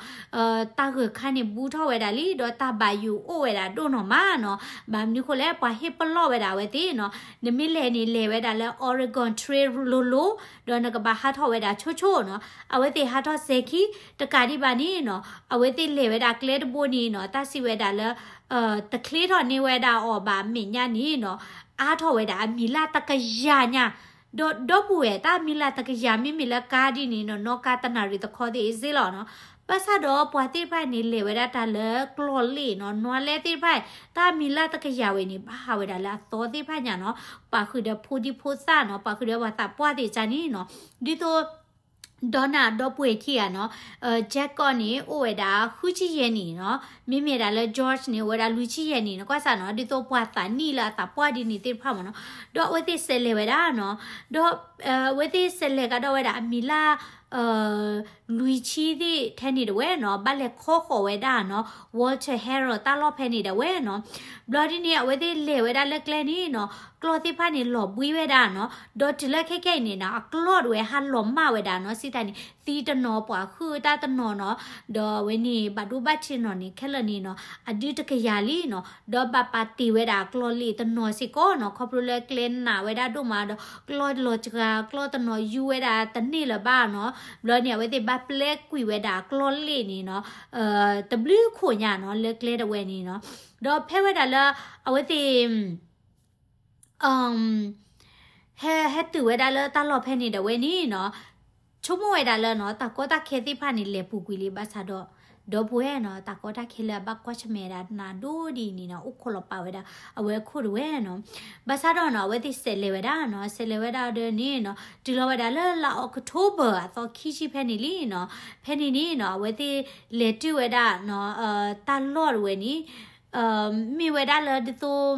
တၢ်ဂၢၢ်ခါန့ၣ်ဘူးထီၣ်ဝဲဒၣ်လံ ဒီးတၢ်ဘၣ်ယိၣ်အိၣ်ဝဲဒၣ်ဒိၣ်နီၢ်မးနီၤ ဘၣ်မနုၤဃိလဲၣ် ပှၤဟ့ၣ်ပလီၢ်ဝဲဒၣ်အဝဲသ့ၣ်နီၤ နမ့ၢ်လဲၤန့ၣ် လဲၤဝဲဒၣ်လၢ Oregon Trail လိၤလိၤ ဒီးနကဘၣ်ဟးထီၣ်ဝဲဒၣ်ဆိဆိနီၤ အဝဲသ့ၣ်ဟးထီၣ်စဲၤခံ တကးဒံးဘၣ်န့ၣ်နီၤ အဝဲသ့ၣ်လဲၤဝဲဒၣ်ကျဲတဘိန့ၣ်နီၤ တၢ်စံးဝဲဒၣ်လၢ တချ့ထီၣ်န့ၢ်ဝဲဒၣ်အီၤဘၣ်အမဲာ်ညါန့ၣ်နီၤ အါထီၣ်ဝဲဒၣ်အမံၤလၢ်တကယၤညါ ဒီးဒီပုၢ်ဝဲၢ် တၢ်မံၤလၢ်တကယၤ မ့မ့ၢ်လၢကါဒ်န့ၣ်နီၤ နီၣ်ကါတနၣ်ရံၣ်တခီသ့ၣ်စ့လီၤနီၤ ဘၣ်ဆၣ်ဒီးပှၤသ့ၣ်တဖၣ်န့ၣ် လဲၤဝဲဒၣ်တၢ်လၢကျီၢ်လ့ၣ်နီၤ နွါလဲသ့ၣ်တဖၣ် တၢ်မံၤလၢ်တကယၤဝဲန့ၣ် ဘၣ်ဟးဝဲဒၣ်လၢအသီသ့ၣ်တဖၣ်ညါနီၤ ပာ်ဃုာ်ဒီးဖိဒံဖိသၣ်နီၤ ပာ်ဃုာ်ဒီးပှၤသးပှၢ်သ့ၣ်ကၢန့ၣ်နီၤ ဒ်သိး ဒီးနၤဒီပုၢ်ဝဲၢ်ခံဂၤနီၤ Jack ကီၢ်န့ၣ် အိၣ်ဝဲဒၣ်ဃုဆံယဲၢ်နံၣ်နီၤ မ့မ့ၢ်ဒၣ်လၢ George န့ၣ် အိၣ်ဝဲဒၣ်လွံၢ်ဆံယဲၢ်နံၣ်နီၤ ကွၢ်စၢ်နီၤ ဒ်သိးပှၤသးနံၣ်လၢအသးပှၢ်ဒ်န့ၣ်သ့ၣ်တဖၣ်မ့ၢ်နီၤ ဒီးအဝဲသ့ၣ်ဆဲးလဲၤဝဲဒၣ်နီၤ ဒီး အဝဲသ့ၣ်ဆဲးလဲၤကဒီးဝဲဒၣ်အမံၤလၢ် လွံၢ်ဆံသ့ၣ်ထဲန့ၣ်တဝဲနီၤ ဘၣ်လဲၤခီဃီၤဝဲဒၣ်နီၤ Walter Harrell တၢ်လီၢ်ဖဲန့ၣ်ဒၣ်ဝဲနီၤ ဘျီဒ်န့ၣ် အဝဲသ့ၣ်လဲၤဝဲဒၣ်လၢကျဲန့ၣ်နီၤ ကျီၢ်သ့ၣ်တဖၣ်န့ၣ်လီၤဘှံးဝဲဒၣ်နီၤ ဒီးတုၤလၢခဲခဲအံၤန့ၣ်နီၤ အကျီၢ်တဝဲဟးလီၤမၢ်ဝဲဒၣ်နီၤ စံးတၢ်န့ၣ် သံတနီၤ ပှၤဟုၣ်တၢ်တနီၤနီၤ ဒီးအဝဲန့ၣ် ဘၣ်ဒိဘၣ်ထံးနီၤန့ၣ် ခဲလၢာ်န့ၣ်နီၤ အဒုတကယၤလံနီၤ ဒီးဘၣ်ပာ်တ့ၢ်ဝဲဒၣ်အကျီၢ်လ့ၣ်တနီၤစ့ၢ်ကီးနီၤ ခီဖျိလၢကျဲနးဝဲဒၣ်ဒိၣ်မးဒီး ကျီၢ်လီၤစှၤ ကျီၢ်တနီၤယူၢ်ဝဲဒၣ်တန့ၢ်လၢၤဘၣ်နီၤ ဘျီန့ၣ် အဝဲသ့ၣ်ဘၣ်ပျဲကွံာ်ဝဲဒၣ်အကျီၢ်လ့ၣ်န့ၣ်နီၤ တဘျုးခိၣ်ညါနီၤ လၢကျဲတဝဲန့ၣ်နီၤ ဒီးဖဲဝဲဒၣ်လၢ အဝဲသ့ၣ် ဟဲ ဟဲတုၤဝဲဒၣ်လၢတၢ်လီၢ်ဖဲန့ၣ်ဒၣ်ဝဲန့ၣ်နီၤ ဆိကမိၣ်ဝဲဒၣ်လၢနီၤ တၢ်ကီတၢ်ခဲသ့ၣ်တဖၣ်န့ၣ် လဲၤပူၤကွံာ်လံဘၣ်ဆၣ်ဒီး ဒီပုၢ်ဝဲၢ်နီၤ တၢ်ကီတၢ်ခဲလၢအဘၣ်ကွၢ်ဆၢၣ်မဲာ်ဝဲဒၣ်နးဒိၣ်ဒ်အံၤန့ၣ်နီၤ အိၣ်ခိးလီၤပာ်ဝဲဒၣ် အဝဲအခိၣ်တဝဲနီၤ ဘၣ်ဆၣ်ဒီးနီၤ အဝဲသ့ၣ်ဆဲးလဲၤဝဲဒၣ်နီၤ ဆဲးလဲၤဝဲဒၣ်ဒီးန့ၣ်နီၤ တုၤလီၤဝဲဒၣ်လၢလါ October အသီခံဆံဖဲန့ၣ်လံနီၤ ဖဲန့ၣ်န့ၣ်နီၤ အဝဲသ့ၣ်လဲၤတုၤဝဲဒၣ်နီၤ တၢ်လီၢ်တဝဲန့ၣ် မ့ၢ်ဝဲဒၣ်လၢဒ်သိး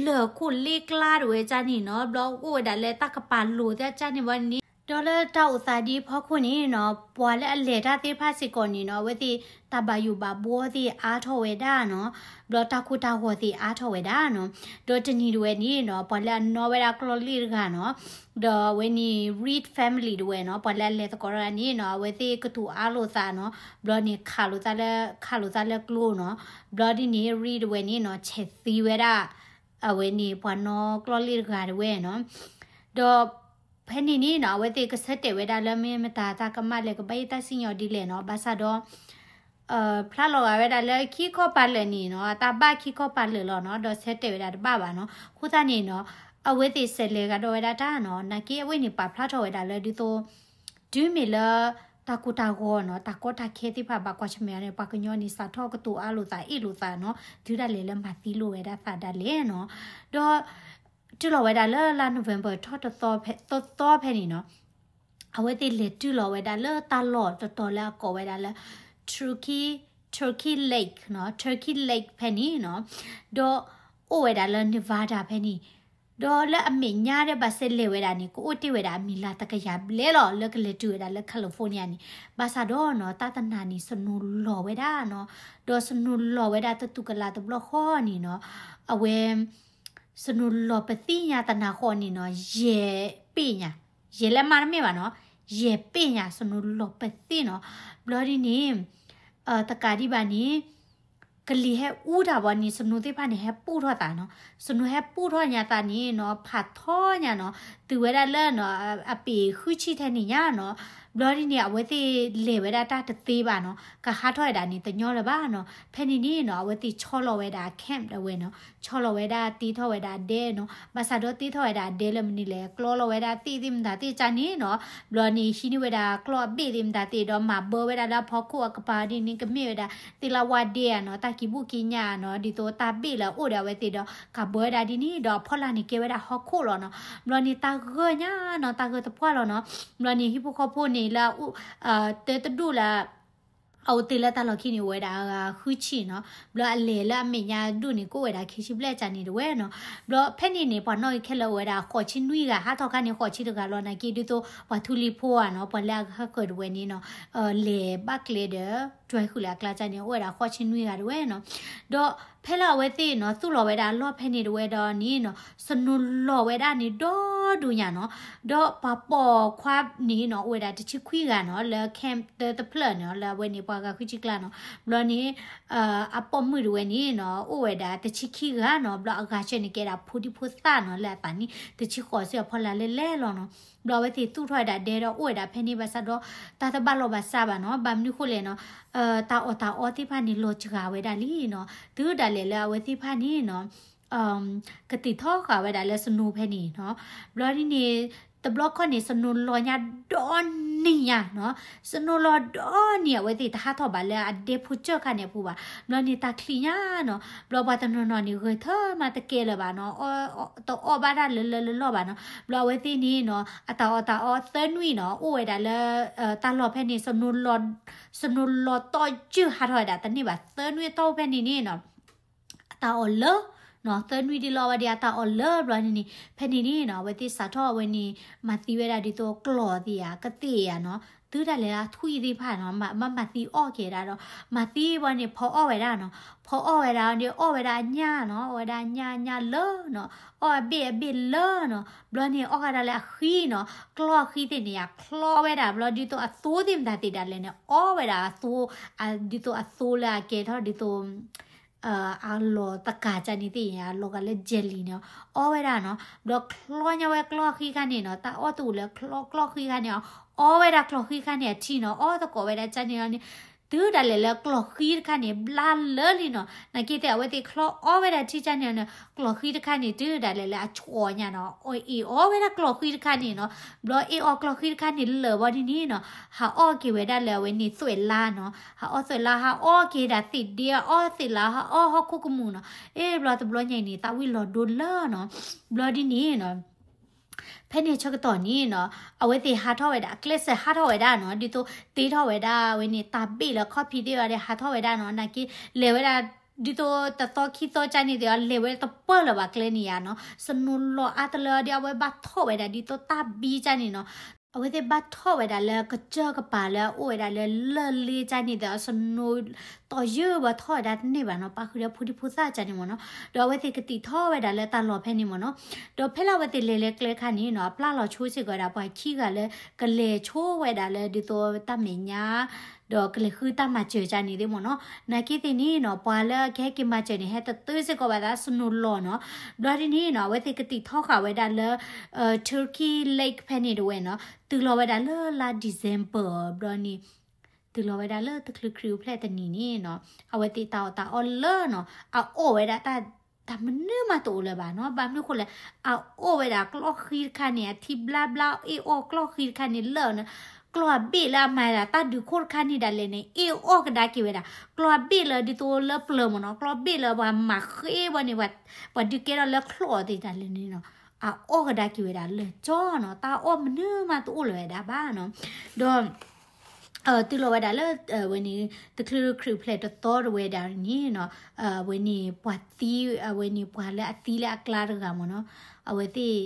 လၢၢ်ခိၣ်လ့ကျါတဝဲကၢ်န့ၣ်နီၤ, ဘျီအိၣ်ဝဲဒၣ်လၢတၢ်ကပၤလိၤသ့ၣ်ကၢ်န့ၣ်ဝဲန့ၣ်, ဒီးလၢတၢ်အိၣ်သးဒ်ဖီခိၣ်န့ၣ်နီၤ, ပှၤလၢအလဲၤတၢ်သ့ၣ်တဖၣ်စ့ၢ်ကီးန့ၣ်နီၤ, အဝဲသ့ၣ်တၢ်ဘၣ်ယိၣ်ဘၣ်ဘှီသ့ၣ်အါထီၣ်ဝဲဒၣ်နီၤ, ဘျီတၢ်ကိၢ်တၢ်ဂီၤသ့ၣ်အါထီၣ်ဝဲဒၣ်နီၤ, ဒီးတနံၤတဝဲန့ၣ်နီၤ, ပှၤလၢအနီၣ်ဝဲဒၣ်ကျီၢ်လ့ၣ်တဂၤနီၤ, ဒီးအဝဲန့ၣ် Reed family တဝဲနီၤ, ပှၤလၢအလဲၤသကိးတဂၤန့ၣ်နီၤ, အဝဲသ့ၣ်ကတိၤအါလိာ်သးနီၤ, ဘျီန့ၣ်ခးလိာ်သးလၢ, ခးလိာ်သးလၢကျိနီၤ, ဘျီဒ်န့ၣ် Reed တဝဲန့ၣ်နီၤ, ဆဲးသံဝဲဒၣ် အဝဲန့ၣ်ပှၤနီၣ်ကျီၢ်လ့ၣ်တဂၤတဝဲနီၤ, ဒီးဖဲန့ၣ်န့ၣ်နီၤ, အဝဲသ့ၣ်ကဆၢတဲာ်ဝဲဒၣ်လၢမ့ၢ်မတၤတၢ်ကမၣ်လဲၣ် ကဘၣ်ယိၣ်တၢ်စံၣ်ညီၣ်ဒ်လဲၣ်နီၤ, ဘၣ်ဆၣ်ဒီး ဖျါလီၤဂာ်ဝဲဒၣ်လၢခံခီပၤလၢာ်န့ၣ်နီၤ, အတၢ်ဘၣ်ခံခီပၤလၢာ်လီၤနီၤ, ဒီးဆၢတဲာ်ဝဲဒၣ်တဘၣ်ဘၣ်နီၤ, အဃိသတးန့ၣ်နီၤ, အဝဲသ့ၣ်ဆဲးလဲၤဂၤဒီးဝဲဒၣ်တၢ်နီၤ, နာ်က့အဝဲန့ၣ်ပာ်ဖျါထီၣ်ဝဲဒၣ်လၢဒ်သိး တုၤမ့ၢ်လၢ တၢ်ကိၢ်တၢ်ဂီၤနီၤ, တၢ်ကီတၢ်ခဲသ့ၣ်တဖၣ်ဘၣ်ကွၢ်ဆၢၣ်မဲာ်အီၤန့ၣ်, ပှၤကညီန့ၣ် စးထီၣ်ကတိၤအါလိာ်သးအ့ၣ်လိာ်သးနီၤ, တုၤဒၣ်လဲာ်လၢမၤသံလိာ်ဝဲဒၣ်သးဒၣ်လဲာ်နီၤ, ဒီး တုၤလီၤဝဲဒၣ်လၢလါ November ထီၣ်တသီဖဲ, တသီဖဲန့ၣ်နီၤ, အဝဲသ့ၣ်လဲၤတုၤလီၤဝဲဒၣ်လၢတၢ်လီၢ်တတီၤလၢအကိးဝဲဒၣ်လၢ Turkey, Turkey Lake နီၤ, Turkey Lake ဖဲန့ၣ်နီၤ, ဒီးအိၣ်ဝဲဒၣ်လၢ Nevada ဖဲန့ၣ်, ဒီးလၢအမဲာ်ညါဒီးဘၣ်ဆဲးလဲၤဝဲဒၣ်န့ၣ် ကအိၣ်တ့ၢ်ဝဲဒၣ်အမံၤလၢတကယၤဘျဲၣ်လီၤ လၢကလဲၤတုၤဝဲဒၣ်လၢ California န့ၣ်, ဘၣ်ဆၣ်ဒီးနီၤ တၢ်တနၤန့ၣ် snow လီၤဝဲဒၣ်နီၤ, ဒီး snow လီၤဝဲဒၣ်တတူၢ်ကလာ်တဘျီဃီန့ၣ်နီၤ, အဝဲ snow လီၤပသံၣ်ညါတနၤဃီန့ၣ်နီၤ, ယဲၢ်ပ့ၣ်ညါ, ယဲၢ်လဲၣ်မးတမ့ၢ်ဘၣ်နီၤ, ယဲၢ်ပ့ၣ်ညါ snow လီၤပသံၣ်နီၤ, ဘျီဒ်န့ၣ် တကးဒံးဘၣ်န့ၣ် ကလံၤဟဲအူတၢ်ဘီန့ၣ် snow သ့ၣ်တဖၣ်န့ၣ် ဟဲပူၣ်ထီၣ်သးနီၤ, snow ဟဲပူၣ်ထီၣ်ညါသးန့ၣ်နီၤ, ဖးထီညါနီၤ, တုၤဝဲဒၣ်လၢနီၤ, အပ့ၤဃုဆံထဲန့ၣ်ညါနီၤ, ဘျီဒ်န့ၣ် အဝဲသ့ၣ်လဲၤဝဲဒၣ်တၢ်တသ့ဘၣ်နီၤ, ကဟးထီၣ်ဝဲဒၣ်န့ၣ်တညီလၢၤဘၣ်နီၤ, ဖဲန့ၣ်န့ၣ်နီၤ အဝဲသ့ၣ်ဆီလီၤဝဲဒၣ် camp ဒၣ်ဝဲနီၤ, ဆီလီၤဝဲဒၣ်တ့ထီၣ်ဝဲဒၣ်အဒဲနီၤ, ဘၣ်ဆၣ်ဒီးတ့ထီၣ်ဝဲဒၣ်အဒဲလၢမနုၤလဲၣ်, ကျီလီၤဝဲဒၣ်သ့ၣ်သ့ၣ်မတၤသ့ၣ်ကၢ်န့ၣ်နီၤ, ဘျီန့ၣ် ဟံးန့ၢ်ဝဲဒၣ်ကျီၢ်အဘ့ၣ်သ့ၣ်မတၤသ့ၣ်ဒီး မၤဘၢဝဲဒၣ်လၢအဖီခိၣ်အကပၤဒ်န့ၣ် ကမ့ၢ်ဝဲဒၣ် သ့ၣ်လၢဝါဒ့ဧါနီၤ, တၢ်ကံးဘူးကံးညာ်ဧါနီၤ, ဒ်သိးတၢ်ဘ့ၣ်လၢအအိၣ်ဒီးအဝဲသ့ၣ်ဒီး ကးဘၢဝဲဒၣ်ဒ်န့ၣ်ဒီး အဖီလာ်န့ၣ်ကဲဝဲဒၣ်ဟီၣ်ခိၣ်လီၤနီၤ, ဘျီန့ၣ်တၢ်ဂၢၢ်ညါနီၤ, တၢ်ဂၢၢ်တပှၢ်လီၤနီၤ, ဘျီန့ၣ်ဟံၣ်ဖိဃီဖိန့ၣ်လၢအအိၣ်, တၢတဒူၣ်လၢ အအိၣ်တ့ၢ်လၢတၢ်လီၢ်ခံန့ၣ် အိၣ်ဝဲဒၣ်အဂၤဃုဆံနီၤ, ဘျီအလဲၤလၢအမဲာ်ညါဒူၣ်န့ၣ် ကအိၣ်ဝဲဒၣ်ခံဆံဘျဲၣ်ကၢ်န့ၣ်တဝဲနီၤ, ဘျီဖဲန့ၣ်န့ၣ် ပှၤနီၣ်ဂံၢ်ခဲလၢာ်အိၣ်ဝဲဒၣ်ဃိးဆံနွံဂၤ, ဟးထီၣ်ခါန့ၣ် ဃိးဆံတဂၤလီၤ, နာ်က့ဒ်သိး ပှၤထူလံၤဖိဧါနီၤ, ပှၤလၢအဂၤဃၢၤတဝဲန့ၣ်နီၤ, လဲၤဘၣ်ကျဲဒီး ဒွဲၣ်ဃုာ်လၢအကျါကၢ်န့ၣ် အိၣ်ဝဲဒၣ်ဃိးဆံနွံဂၤတဝဲနီၤ, ဒီးဖဲလၢအဝဲသ့ၣ်နီၤ သူၣ်လီၤဝဲဒၣ်အလီၢ်ဖဲန့ၣ်တဝဲဒီးန့ၣ်နီၤ, snow လီၤဝဲဒၣ်န့ၣ်ဒီဒူၣ်ညါနီၤ, ဒီးပှၤပိာ်ခွါန့ၣ်နီၤ အိၣ်ဝဲဒၣ်တဆံခွံဂၤနီၤ, လၢ camp တၢတဖျၢၣ်န့ၣ် လၢအဝဲန့ၣ်ပှၤဂၤဃုဆံကျါနီၤ, ဘျီန့ၣ် အပိာ်မုၣ်တဝဲန့ၣ်နီၤ အိၣ်ဝဲဒၣ်တဆံခံဂၤနီၤ, ဘျီအဂၤဆၢန့ၣ်ကဲဒၣ်ဖိဒံဖိသၣ်နီၤ, လၢအသးနံၣ်တဆံဃိးဆံအဖီလာ်လဲၣ်လဲၣ်လီၤနီၤ, ဘျီအဝဲသ့ၣ်သူၣ်ထီၣ်ဝဲဒၣ်ဒဲဒီးအိၣ်ဝဲဒၣ်ဖဲန့ၣ်ဘၣ်ဆၣ်ဒီး တၢ်တဘၣ်လီၢ်ဘၣ်စးဘၣ်နီၤ, ဘၣ်မနုၤဃိလဲၣ်နီၤ, တၢ်အီၣ်တၢ်အီသ့ၣ်တဖၣ်န့ၣ် လီၤစှၤဝဲဒၣ်လံနီၤ, တုၤဒၣ်လဲာ်လၢအဝဲသ့ၣ်တဖၣ်န့ၣ်နီၤ ကသ့ၣ်ထီဃာ်ဝဲဒၣ်လၢ snow ဖဲန့ၣ်နီၤ, ဘျီဒ်န့ၣ် တဘျီခီန့ၣ် snow လီၤညါဒီနံၤညါနီၤ, snow လီၤဒီနံၤ အဝဲသ့ၣ်တဟးထီၣ်ဘၣ်လၢအဒဲဖိစၢၢ်ခါန့ၣ်အပူၤဘၣ်, ဘျီန့ၣ်တၢ်ချံးညါနီၤ, ဘျီပှၤတနီၤနီၤန့ၣ် ဂဲၤထၢမးတကဲလၢၤဘၣ်နီၤ, တအီၣ်ဘၣ်တၢ်လၢလၢလီၢ်လီၢ်ဘၣ်နီၤ, ဘျီအဝဲသ့ၣ်န့ၣ်နီၤ အတၢ်အီၣ်တၢ်အီသၢနွံနီၤ အိၣ်ဝဲဒၣ်လၢ တၢ်လီၢ်ဖဲန့ၣ် snow လီၤတီၢ်စၢၢ်ဟးထီၣ်ဝဲဒၣ်တန့ၢ်ဘၣ် သၢနွံအတီၢ်ဖဲန့ၣ်န့ၣ်နီၤ အတၢ်အီၣ်လၢ သၢနွံဒ်လီၤဝဲဒၣ်အတၢ်အီၣ်လၢဘျီန့ၣ်န့ၣ် ဖဲန့ၣ်န့ၣ်နီၤ အဝဲသ့ၣ်စးထီၣ်အဝဲန့ၣ် မၤသံဝဲဒၣ်ဒ်သိးကျီၢ်သ့ၣ်ဧါ ကသ့ၣ်ဧါနီၤ တုၤဒၣ်လဲာ်အထွံၣ်သ့ၣ်တဖၣ်နီၤ မၤသံအီၣ်က့ၤဒၣ်ဒီး မၤသံဘျီန့ၣ် ဖီအီၣ်ဝဲဒၣ်နီၤ ဖီအီၣ်ဝဲဒၣ်ဒီးအီၣ်ဝဲဒၣ်အညၣ်နီၤ အီၣ်ဝဲဒၣ်အညၣ်အညၣ်လၢနီၤ အီၣ်အဘ့ၣ်အဘ့ၣ်လၢနီၤ ဘျီန့ၣ်အီၣ်ကဒါလၢအဃံနီၤ ကျီၢ်ဃံသ့ၣ်န့ၣ် အချီဝဲဒၣ် ဘျီဒ်သိးအသိသ့ၣ်မတၤသ့ၣ်ဒၣ်လဲာ်န့ၣ် အီၣ်ဝဲဒၣ်အသိ ဒ်သိးအသိလၢအကဲထီၣ်ဒ်သိး အလီၤတကးကန့ၣ်သ့ၣ် အလီၤဂာ်လၢ jelly န့ၣ် အီၣ်ဝဲဒၣ်နီၤ ဘျီချီညါဝဲကျီၢ်ဃံခါန့ၣ်နီၤ တၢ်အီၣ်တအိၣ်လၢကျီၢ်ဃံခါန့ၣ်နီၤ အီၣ်ဝဲဒၣ်ကျီၢ်ဃံခါန့ၣ်အထံနီၤ အီၣ်သကိးဝဲဒၣ်ကန့ၣ်နီၤ တုၤဒၣ်လဲာ်လၢကျီၢ်ဃံတခါန့ၣ် ဘျါလၢလံနီၤ နာ်က့သ့ၣ်အဝဲသ့ၣ်ချီအီၣ်ဝဲဒၣ်ထံကန့ၣ်နီၤ ကျီၢ်ဃံတခါန့ၣ် တုၤဒၣ်လဲာ်လၢအဆှီညါနီၤ အီၣ်အီၣ်ဝဲဒၣ်ကျီၢ်ဃံတခါန့ၣ်နီၤ ဘျီအီၣ်အီၣ်ကျီၢ်ဃံတခါန့ၣ်လၢာ်ဘျီဒ်န့ၣ်နီၤ ဟးအီၣ်က့ၤဝဲဒၣ်လၢအဝဲန့ၣ်သွဲၣ်လါနီၤ ဟးအီၣ်သွဲၣ်လါ ဟးအီၣ်က့ၤဒၣ်သ့ၣ်ဒ့ အီၣ်သ့ၣ်လါ ဟးအီၣ်ဟီၣ်ခိၣ်ကမူၣ်နီၤ အ့ ဘျီတဘျီညါအံၤန့ၣ် သးဝံၣ်လီၤဒိလၢနီၤ ဘျီဒ်န့ၣ်နီၤ ဖဲန့ၣ်ဆၢကတီၢ်န့ၣ်နီၤ အဝဲသ့ၣ်ဟးထီၣ်ဝဲဒၣ် အကျဲးစၢးဟးထီၣ်ဝဲဒၣ်နီၤ ဒ်သိးတ့ထီၣ်ဝဲဒၣ်ဝဲန့ၣ် တၢ်ဘ့ၣ်လၢခီၣ်ဖံးသ့ၣ်ဝဲဒၣ် ဟးထီၣ်ဝဲဒၣ်နီၤ နာ်က့ လဲၤဝဲဒၣ် ဒ်သိးတသီခံသီကၢ်န့ၣ်သ့ၣ်အီၤ လဲၤဝဲတပၢၢ်လၢၤဘၣ်ကျဲန့ၣ်ယါနီၤ, စနိလီၤအါတလၢဒီး အဝဲဘၣ်ထီၣ်ဝဲဒၣ်ဒ်သိးတၢ်ဘံကၢ်န့ၣ်နီၤ, အဝဲသ့ၣ်ဘၣ်ထီၣ်ဝဲဒၣ်လၢကစၢၢ်ကပၤလၢအအိၣ်ဝဲဒၣ်လၢလၢၢ်လ့ကၢ်န့ၣ်သ့ၣ်အီၤ စနိ တီၤယၢၢ်ဘၣ်ထီၣ်ဝဲဒၣ်တန့ၢ်ဘၣ်နီၤ, ပာ်ဃုာ်ဒီးဖိဒံဖိသၣ်ကၢ်န့ၣ်မ့ၢ်နီၤ, ဒီးအဝဲသ့ၣ်ကတံာ်ထီၣ်ဝဲဒၣ်လၢတၢ်လီၢ်ဖဲန့ၣ်မ့ၢ်နီၤ, ဒီးဖဲလၢအဝဲသ့ၣ်လဲၤလဲၤကျဲခါန့ၣ်နီၤ အပျၢ်လီၤဆိစ့ၢ်ကီးဝဲဒၣ်ပှၤခံဂၤလၢ ကလဲၤဆိဝဲဒၣ်လၢဒ်သိးတၢ်မဲာ်ညါ ဒီးကလဲၤဃုတၢ်မၤစၢၤကၢ်န့ၣ်သ့ၣ်မ့ၢ်နီၤ, နာ်က့သ့ၣ်န့ၣ်နီၤ ပှၤလၢကဟဲက့ၤမၤစၢၤန့ၣ် ဟဲတတုၤစ့ၢ်ကီးဘၣ်သး စနိလီၤနီၤ, ဘျီဒ်န့ၣ်နီၤ အဝဲသ့ၣ်ကတံာ်ထီၣ်ဃာ်ဝဲဒၣ်လၢ Turkey Lake ဖဲန့ၣ်တဝဲနီၤ, တုၤလီၤဝဲဒၣ်လၢလါ December ဘျီန့ၣ် တုၤလီၤဝဲဒၣ်လၢတချုးခရံာ်အိၣ်ဖျဲၣ်တနံၤန့ၣ်နီၤ, အဝဲသ့ၣ်တၢ်အီၣ်တၢ်အီလၢနီၤ အအီၣ်ဝဲဒၣ်တၢ် တၢ်မနုၤမးတအိၣ်လၢၤဘၣ်နီၤ, ဘၣ်မနုၤဃိလဲၣ်, အအီၣ်ဝဲဒၣ်ကျီၢ်ဃံတခါန့ၣ် အထံဘျါဘျါ အ့ၣ်အီၣ်ကျီၢ်ဃံတခါန့ၣ်လၢာ်နီၤ, ကျီၢ်အဘ့ၣ်လၢအမၤဒၣ်တၢ်ဒုးခိၣ်တခါန့ၣ်ဒၣ်လဲာ်န့ၣ် အ့ၣ်အီၣ်ကဒါက့ၤဝဲဒၣ်, ကျီၢ်အဘ့ၣ်လၢဒ်သိးလၢပျၢၤမ့ၢ်နီၤ, ကျီၢ်ဘ့ၣ်လၢပှၤမၤဃ့ဘၣ်န့ၣ် ပှၤဒုးကဲထီၣ်လၢချီၣ်သ့ၣ်ဒၣ်လဲာ်န့ၣ်နီၤ, အအီၣ်ကဒါက့ၤဝဲဒၣ်လၢာ်ကၠီနီၤ, တၢ်အီၣ်မနုၤမးတအိၣ်လၢၤဝဲဒၣ်ဘၣ်နီၤ, ဒီး တုၤလီၤဝဲဒၣ်လၢ ဝဲန့ၣ် တချုးခရံာ်အိၣ်ဖျဲၣ်တသီတဝဲဒၣ်န့ၣ်နီၤ, ဝဲန့ၣ်ပှၤသံ အဝဲန့ၣ်ပှၤလၢအသံလၢအကျါတဂၤမ့ၢ်နီၤ, အဝဲသ့ၣ်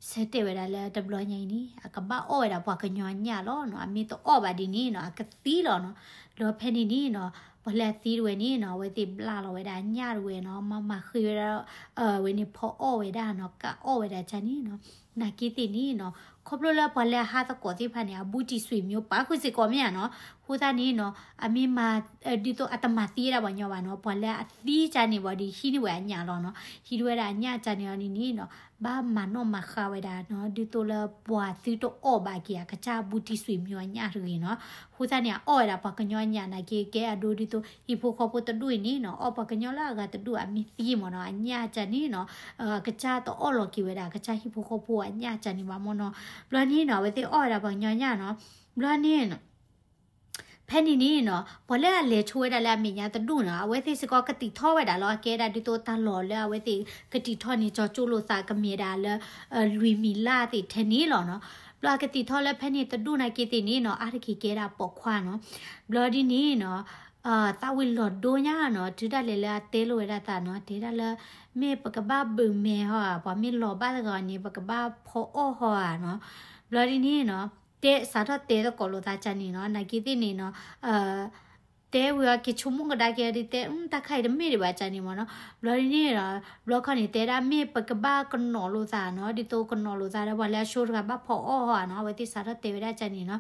ဆၢတဲာ်ဝဲဒၣ်လၢတဘျီညါအံၤန့ၣ် အကဘၣ်အီၣ်ဝဲဒၣ်ပှၤကညီအညၣ်လီၤနီၤ, အမ့ၢ်တအီၣ်ဘၣ်ဒ်န့ၣ်နီၤ အကသံလီၤနီၤ, ဒီးဖဲန့ၣ်န့ၣ်နီၤ ပှၤလၢအသံတဝဲန့ၣ်နီၤ အဝဲသ့ၣ်ဘျၣ်လီၤဝဲဒၣ်အညၣ်တဝဲနီၤ, မၤမၤဃ့ဝဲဒၣ် ဝဲန့ၣ်ဖီအီၣ်ဝဲဒၣ်နီၤ, ကၣ်အီၣ်ဝဲဒၣ်ကၢ်န့ၣ်နီၤ, နာ်က့သ့ၣ်န့ၣ်နီၤ ခီဖျိလၢပှၤလၢအဟးသကိးသ့ၣ်တဖၣ်န့ၣ် အဘူးတံၢ်ဆွေမျိုး ပာ်ဃုာ်စ့ၢ်ကီးမ့ၢ်ဧါနီၤ, အဃိသတးန့ၣ်နီၤ အမ့ၢ်မၤ ဒ်သိးအတမၤသံဝဲဒၣ်ပှၤကညီဘၣ်နီၤ, ပှၤလၢအသံကၢ်န့ၣ်ဘၣ်ဒီး ဟံးန့ၢ်ဝဲအညၣ်လီၤနီၤ, ဟံးန့ၢ်ဝဲဒၣ်အညၣ်ကၢ်န့ၣ်အီၤန့ၣ်န့ၣ်နီၤ ဘၣ်မၤနီၣ်မၤဃါဝဲဒၣ်နီၤ, ဒ်သိးလၢပှၤသုတအီၣ်ဘၣ်က့ၤအကစၢ်ဘူးတံၢ်ဆွေမျိုးအညၣ်တဂ့ၤနီၤ, အဃိသတးန့ၣ် အအီၣ်ဝဲဒၣ်ပှၤကညီအညၣ်နာ်က့ ကဲအဒိဒ်သိးဟံၣ်ဖိဃီဖိတဒူၣ်အံၤန့ၣ်နီၤ, အီၣ်ပှၤကညီလၢအဂၤတဒူၣ်အမ့ၢ်သံမ့ၢ်နီၤ, အညၣ်ကၢ်န့ၣ်နီၤ အကစၢ်တအီၣ်လီၤက့ၤဝဲဒၣ် အကစၢ်ဟံၣ်ဖိဃီဖိအညၣ်ကၢ်န့ၣ်ဘၣ်မ့ၢ်နီၤ, ဘျီန့ၣ်နီၤ အဝဲသ့ၣ်အီၣ်ဝဲဒၣ်ပှၤကညီအညၣ်နီၤ, ဘျီန့ၣ် ဖဲန့ၣ်န့ၣ်နီၤ ပှၤလၢအလဲၤဆိဝဲဒၣ်လၢအမဲာ်ညါတဒူၣ်နီၤ အဝဲသ့ၣ်စ့ၢ်ကီးကတံာ်ထီၣ်ဝဲဒၣ်လီၤ, အကဲဒၣ်ဒ်သိးတၢ်လီၢ်လၢအဝဲသ့ၣ်ကတံာ်ထီၣ်န့ၣ် ကၠီကၠိလိာ်သးကမ့ၢ်ဒၣ်လၢ လွံၢ်မံၤလၢ်သ့ၣ်ထဲန့ၣ်လီၤနီၤ, ဘျီအကတံာ်ထီၣ်လၢဖဲန့ၣ်တဒူၣ်နာ်က့သ့ၣ်န့ၣ်နီၤ အါတက့ၢ်ကဲဒၣ်ပိာ်ခွါနီၤ, ဘျီဒ်န့ၣ်နီၤ သးဝံၤလီၤဒိညါနီၤ တုၤဒၣ်လဲာ်လၢအတဲလိာ်ဝဲဒၣ်သးနီၤ တဲဒၣ်လၢ မ့ၢ်ပကဘၣ်ဘုးမဲာ်ဟီဧါ ပှၤမ့ၢ်လီၤဘၣ်တဂၤန့ၣ် ပကဘၣ်ဖီအီၣ်ဟီဧါနီၤ, ဘျီဒ်န့ၣ်နီၤ တဲ စးထီၣ်တဲသကိးလိာ်သးကၢ်န့ၣ်နီၤ နာ်က့သ့ၣ်န့ၣ်နီၤ တဲဝံၤအီၤက့ၤဆိကမိၣ်ကဒါက့ၤဒ်တဲ တၢ်ခါအံၤတမ့ၢ်ဒံးဘၣ်ကၢ်န့ၣ်မ့ၢ်နီၤ, ဘျီဒ်န့ၣ်နီၤ ဘျီခီန့ၣ် တဲဒၣ်မ့ၢ်ပကဘၣ်ကနိးလိာ်သးနီၤ ဒ်သိးကနိးလိာ်သးဒီးပှၤလၢအဆိတဂၤဘၣ်ဖီအီၣ်ဟီဧါနီၤ အဝဲသ့ၣ်စးထီၣ်တဲဝဲဒၣ်ကၢ်န့ၣ်နီၤ,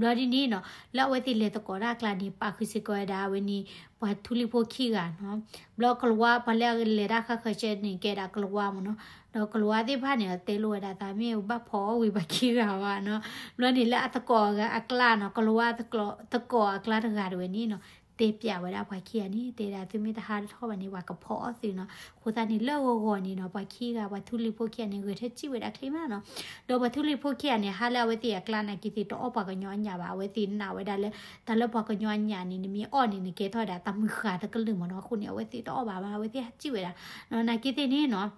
ဘျီဒ်န့ၣ်နီၤ လၢအဝဲသ့ၣ်လဲၤသကိးတၢ်အကျါန့ၣ် ပာ်ဃုာ်စ့ၢ်ကီးဝဲဒၣ်အဝဲန့ၣ် ပှၤထူလံၤဖိခံဂၤနီၤ, ဘျီကလၤဝါ ပှၤလၢအလဲၤတၢ်ဃါဃၢၤဆၢန့ၣ် ကဲဒၣ်ကလၤဝါမ့ၢ်နီၤ, ဒီးကလၤဝါသ့ၣ်တဖၣ်န့ၣ် တဲလိာ်ဝဲဒၣ်သးမ့ၢ်ဘၣ်ဖီအီၣ်ဝံၤပှၤခံဂၤဘၣ်နီၤ, ဘျီန့ၣ်လၢအသကိးအကျါနီၤ ကလၤဝါသကိးအကျါတဂၤတဝဲန့ၣ်နီၤ တဲပျးဝဲဒၣ်ပှၤခံဂၤန့ၣ် တဲဒၣ်သုမ့ၢ်တဟးထီၣ်ဘၣ်န့ၣ် ပှၤကဖီအီၣ်သုနီၤ, အဃိသတးန့ၣ်လၢဂီၤဂီၤန့ၣ်နီၤ ပှၤခံဂၤ ပှၤထူလံၤဖိခံဂၤန့ၣ် ဂဲၤထၢၣ်စံၣ်ဝဲဒၣ်ချ့မးနီၤ, ဒီးပှၤထူလံၤဖိခံဂၤန့ၣ် ဟးလၢအဝဲသ့ၣ်အကျါနာ်က့သ့ၣ် တအီၣ်ပှၤကညီအညၣ်ဘၣ် အဝဲသ့ၣ်နာ်ဝဲဒၣ်လၢ တၢ်လၢပှၤကညီအညၣ်န့ၣ် နမ့ၢ်အီၣ်န့ၣ် နကဲထီၣ်ဝဲဒၣ်တၢ်မုၢ်ဃၢ်တကလုာ်မ့ၢ်နီၤ, အဃိန့ၣ် အဝဲသ့ၣ်တအီၣ်ဘၣ်မး အဝဲသ့ၣ်ဟးစံၣ်ဝဲဒၣ်, နာ်က့သ့ၣ်န့ၣ်နီၤ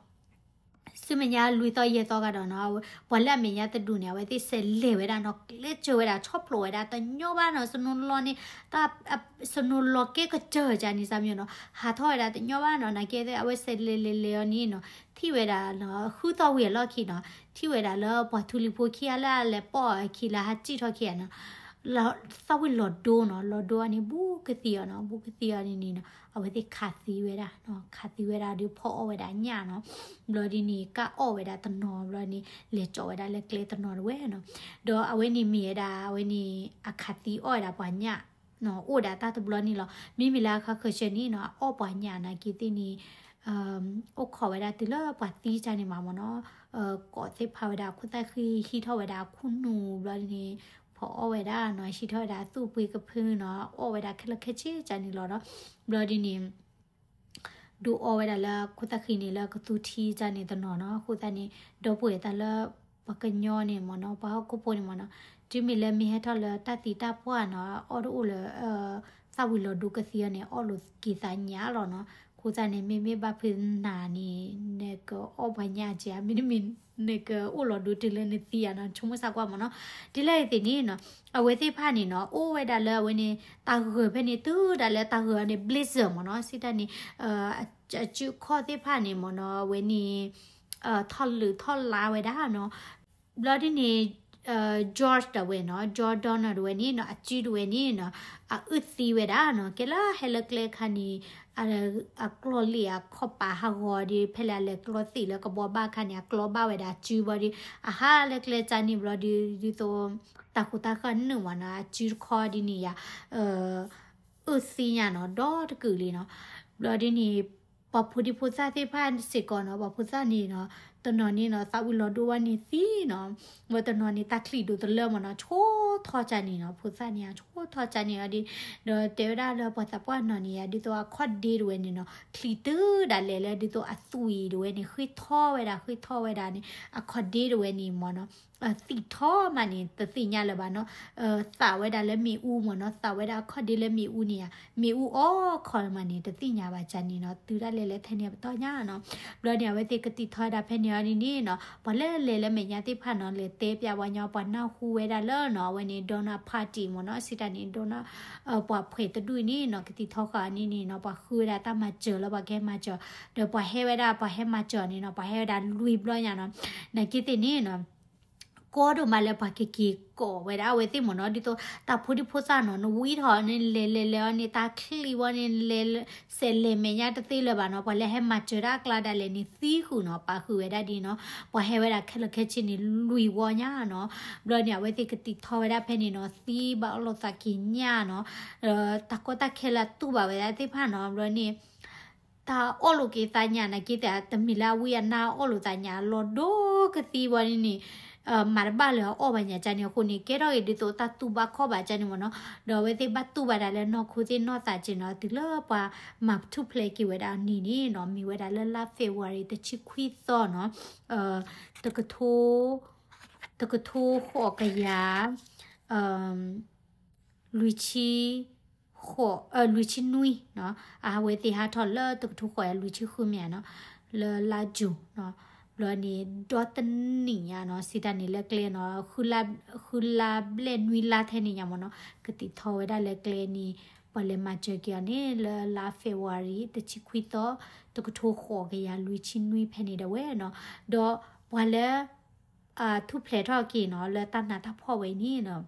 ဆူမဲာ်ညါလွံၢ်သီယဲၢ်သီကဒီးနီၤ ပှၤလၢအမဲာ်ညါတဒူၣ်န့ၣ် အဝဲသ့ၣ်ဆဲးလဲၤဝဲဒၣ်နီၤ ကျဲးစၢးဝဲဒၣ် ဆီဖျိးဝဲဒၣ်တညီဘၣ်နီၤ စနိလီၤန့ၣ် တၢ် စနိလီၤကဲကစၢၢ်ကၢ်န့ၣ် စၢ်မံၤနီၤ ဟးထီၣ်ဝဲဒၣ်တညီဘၣ်နီၤ နာ်က့သ့ၣ် အဝဲဆဲးလဲၤလဲၤလဲၤအီၤန့ၣ်နီၤ ထံၣ်ဝဲဒၣ်နီၤ ဃုသီဝံၤအလီၢ်ခံနီၤ ထံၣ်ဝဲဒၣ်လၢပှၤထူလံၤဖိခံဂၤလၢအလဲၤပိာ်အခံလၢဟးစံၣ်ထီၣ်ခံဂၤနီၤ သးဝံၤလီၤဒိနီၤ လီၤဒိအီၤန့ၣ် ဘူးကသံအီၤနီၤ ဘူးကသံအီၤန့ၣ်န့ၣ်နီၤ အဝဲသ့ၣ်ခးသံဝဲဒၣ်နီၤ ခးသံဝဲဒၣ်ဒီးဖီအီၣ်ဝဲဒၣ်ညၣ်နီၤ ဘျီဒ်န့ၣ် ကၣ်အီၣ်ဝဲဒၣ်တနီၤ ဘျီန့ၣ် လဲၤကၠီးဝဲဒၣ်လၢကျဲတနီၤတဝဲနီၤ ဒီးအဝဲန့ၣ်မ့ၢ်ဝဲဒၣ် အဝဲန့ၣ် အခးသံအီၣ်ဝဲဒၣ်ပှၤညၣ်နီၤ အိၣ်ဒၣ်တၢ်တဘျီန့ၣ်လီၤ မ့မ့ၢ်လၢအခါဃၢၤဆၢန့ၣ်နီၤ အအီၣ်ပှၤညၣ်နာ်က့သ့ၣ်န့ၣ် အိၣ်ခိးဝဲဒၣ်တုၤလၢပှၤသံကၢ်န့ၣ်မးမ့ၢ်နီၤ ကိးသ့ၣ်ဖးဝဲဒၣ်အခိၣ်သၣ်ဃံ ဟံးထီၣ်ဝဲဒၣ်အခိၣ်နူာ် ဘျီဒ်န့ၣ် ဖီအီၣ်ဝဲဒၣ်နီၤ ဟံးထီၣ်ဝဲဒၣ်အသူၣ်အပှ့ၤကဖၢနီၤ အီၣ်ဝဲဒၣ်ခဲလၢာ်ခဲဆ့ကၢ်န့ၣ်လီၤဒီး ဘျီဒ်န့ၣ် ဒုးအီဝဲဒၣ်လၢခိၣ်သၣ်ဃံန့ၣ် လၢကသူထံကၢ်န့ၣ်တနီၤနီၤ အဃိသတးန့ၣ် ဒီပုၢ်ဝဲၢ်တၢ်လၢ ပှၤကညီန့ၣ်မ့ၢ်နီၤ ပှၤဟီၣ်ခိၣ်ဖိန့ၣ်မ့ၢ်နီၤ တုၤမ့ၢ်လၢမ့ၢ်ဟဲထီၣ်လၢတၢ်သံတၢ်ပှၢ်နီၤ အီၣ်တအိၣ်လၢ သးဝံၤလီၤဒိကသံအီၤန့ၣ် အီၣ်လိာ်က့ၤသးညၣ်လီၤနီၤ အဃိသတးန့ၣ် မ့မ့ၢ်ဘၣ်ဖုးနၤန့ၣ် နကအီၣ်ပှၤညၣ်က့ဧါ, မ့တမ့ၢ် နကအီၣ်လီၤဒိတုၤလၢနသံဧါနီၤ, ဆိကမိၣ်သကွၢ်မ့ၢ်နီၤ. ဒ်လဲၣ်ဂ့ၤသ့ၣ်န့ၣ်နီၤ, အဝဲသ့ၣ်တဖၣ်န့ၣ်နီၤ အိၣ်ဝဲဒၣ်လၢအဝဲန့ၣ် တၢ်ဂၢၢ်ဖဲန့ၣ် တုၤဒၣ်လၢတၢ်ဂၢၢ်န့ၣ် blizzard မ့ၢ်နီၤ, စံးတၢ်န့ၣ် အစုအခီၣ်သ့ၣ်တဖၣ်န့ၣ်မ့ၢ်နီၤ အဝဲန့ၣ် ထီၣ်လုးထီၣ်လါဝဲဒၣ်နီၤ. ဘျီဒ်န့ၣ် George ဒၣ်ဝဲနီၤ, George Downer ဒၣ်ဝဲန့ၣ်နီၤ, အစုဒၣ်ဝဲန့ၣ်နီၤ အအုၣ်သံဝဲဒၣ်နီၤ, ကဲလၢဟဲလၢကျဲအခါန့ၣ် အကျီၢ်လံၣ်အခီၣ်ပၤဟးဂီၤဒီး ဖဲလၢအလဲၤကျီသံၣ်လၢကဘီဘၣ်အခါန့ၣ် အကျီဘၣ်ဝဲဒၣ်အစုဘျီဒီး အဟးလၢကျဲကၠါန့ၣ်ဘျီဒီး ဒ်သိး တၢ်ဃူတၢ်ဃၢ်နုာ်မ့ၢ်နီၤ, အစုတခီဒ်န့ၣ်ယါ အုၣ်သံညါနီၤ ဒီတကုာ်လံနီၤ. ဘျီဒ်န့ၣ် ပှၤဖိဒံဖိသၣ်သ့ၣ်တဖၣ်စ့ၢ်ကီးနီၤ, ပှၤဖိသၣ်န့ၣ်နီၤ တနီၤန့ၣ်နီၤ သးဝံၣ်လီၤဒိၣ်ဝဲန့ၣ်သံနီၤ, ဝဲတနီၤန့ၣ် တၢ်ချံးဒိၣ်တလၢမ့ၢ်နီၤ, ဆိထီၣ်ကၠါန့ၣ်နီၤ, ဖိသၣ်န့ၣ် ဆိထီၣ်ကၠါန့ၣ်အီၤဒ်, ဒီးတဲဝဲဒၣ်လၢပှၤသးပှၢ်နီၤန့ၣ်ယါ ဒ်သိးအခီၣ်ဒ့တဝဲန့ၣ်နီၤ ချံးတုၤဒၣ်လဲာ်လၢဒ်သိးအသွံၣ်တဝဲန့ၣ် ဃ့ထီၣ်ဝဲဒၣ် ဃ့ထီၣ်ဝဲဒၣ်န့ၣ် အခီၣ်ဒ့တဝဲန့ၣ်မ့ၢ်နီၤ သံၣ်ထီၣ်မးန့ၣ် တသ့ၣ်ညါလၢၤဘၣ်နီၤ, သးဝဲဒၣ်လၢမ့ၣ်အူမ့ၢ်နီၤ, သးဝဲဒၣ်အခီၣ်ဒ့လၢမ့ၣ်အူန့ၣ်ဧါ, မ့ၣ်အူအီခီမးန့ၣ် တသ့ၣ်ညါဘၣ်ကၠါန့ၣ်နီၤ, တုၤဒၣ်လဲာ်လၢထဲန့ၣ်ပတီၢ်ညါနီၤ. ဘျီန့ၣ် အဝဲသ့ၣ်ကတံာ်ထီဝဲဒၣ်ဖဲန့ၣ်အီၤဒ်န့ၣ်နီၤ, ပှၤလၢလဲၤလၢမဲာ်ညါသ့ၣ်တဖၣ်နီၤ လဲၤတဲပျးဝဲညီ ပှၤနၢ်ဟူဝဲဒၣ်လၢနီၤ အဝဲန့ၣ် Downer Party မ့ၢ်နီၤ, စံးတၢ်န့ၣ် Downer ပှၤဖှဲးတဒူၣ်န့ၣ်နီၤ ကတံာ်ထီဃာ်န့ၣ်န့ၣ်နီၤ ပှၤဃုဝဲဒၣ်တၢ်မၤစၢၤလၢပှၤကဟဲမၤစၢၤ, ဒီးပှၤဟဲဝဲဒၣ် ပှၤဟဲမၤစၢၤန့ၣ်နီၤ ပှၤဟဲဝဲဒၣ်လွံၢ်ဘျီညါနီၤ, နာ်က့သ့ၣ်န့ၣ်နီၤ ကီဒိၣ်မးလၢပှၤကက့ၤကိးဝဲဒၣ်အဝဲသ့ၣ်မ့ၢ်နီၤ, ဒ်သိးတၢ်ဖိဒံဖိသၣ်နီၤ နဝံထီၣ်န့ၣ် လဲၤလဲၤလဲၤအီၤန့ၣ် တၢ်ချံးဝဲန့ၣ် လဲၤစဲးလဲၤမဲာ်ညါတသ့လၢၤဘၣ်နီၤ, ပှၤလၢဟဲမၤစၢၤတၢ်အကျါဒၣ်လဲာ်န့ၣ် သံဃုာ်နီၤ ပာ်ဃုာ်ဝဲဒၣ်ဒ်နီၤ, ပှၤဟဲဝဲဒၣ်ခဲလၢာ်ခဲဆ့န့ၣ် လွံၢ်ဝီညါနီၤ, ဘျီန့ၣ် အဝဲသ့ၣ်ကတံာ်ထီဝဲဒၣ်ဖဲန့ၣ်နီၤ သံဘၣ်အီၣ်လိာ်သးက့ၤညါနီၤ, တၢ်ကီတၢ်ခဲလၢအတူၢ်ဘၣ်ဝဲဒၣ်သ့ၣ်တဖၣ်နီၤ, ဘျီန့ၣ် တၢ်အီၣ်လိာ်က့ၤသးညါနာ်က့သ့ၣ် တမ့ၢ်လၢအဝံအနါအီၣ်လိာ်သးညါ လီၤဒိကသံဝဲန့ၣ်န့ၣ်, မၤတဘၣ်လၢအအီၣ်ဘၣ်ညါကၠါန့ၣ်အဃိန့ၣ် ကဲထီၣ်က့ၤဒ်သိးတၢ်တူၢ်ဘၣ်ခီၣ်ဘၣ်ကၠါန့ၣ်မ့ၢ်နီၤ, ဒီးအဝဲသ့ၣ်ဘၣ်တူၢ်ဘၣ်ဒၣ်လၢနီၢ်ခိသ့ၣ်နီၢ်သးက့ၤနီၤ, တုၤလၢပှၤမၤထူၣ်ဖျဲးက့ၤဝဲဒၣ်အနံၤန့ၣ်နီၤ မ့ၢ်ဝဲဒၣ်လၢလါ February တဆံခွံသီနီၤ, တကထိ တကထိဃိးကယၤ လွံၢ်ဆံ ဃိး လွံၢ်ဆံနွံနီၤ, အဝဲသ့ၣ်ဟးထီၣ်လၢတကထိဃိးယၤလွံၢ်ဆံဃုမ့ၢ်ဧါနီၤ, လၢလါယူၤနီၤ, ဘျီန့ၣ် ဒီတနံၣ်ညါနီၤ, စံးတၢ်န့ၣ်လၢကျဲနီၤ, ဃုလါဘျဲၣ်နွံလါထဲန့ၣ်ညါမ့ၢ်နီၤ, ကတံာ်ထီဝဲဒၣ်လၢကျဲန့ၣ်, ပှၤလဲၤမၤစၢၤက့ၤအီၤန့ၣ် လၢလါ February တဆံခွံသီ, တကထိဃိးကယၤလွံၢ်ဆံနွံဖဲန့ၣ်ဒၣ်ဝဲနီၤ, ဒီးပှၤလၢ ထူၣ်ဖျဲးထီၣ်က့ၤနီၤ လၢတၢ်နးတၢ်ဖှီၣ်ဝဲအံၤန့ၣ်နီၤ,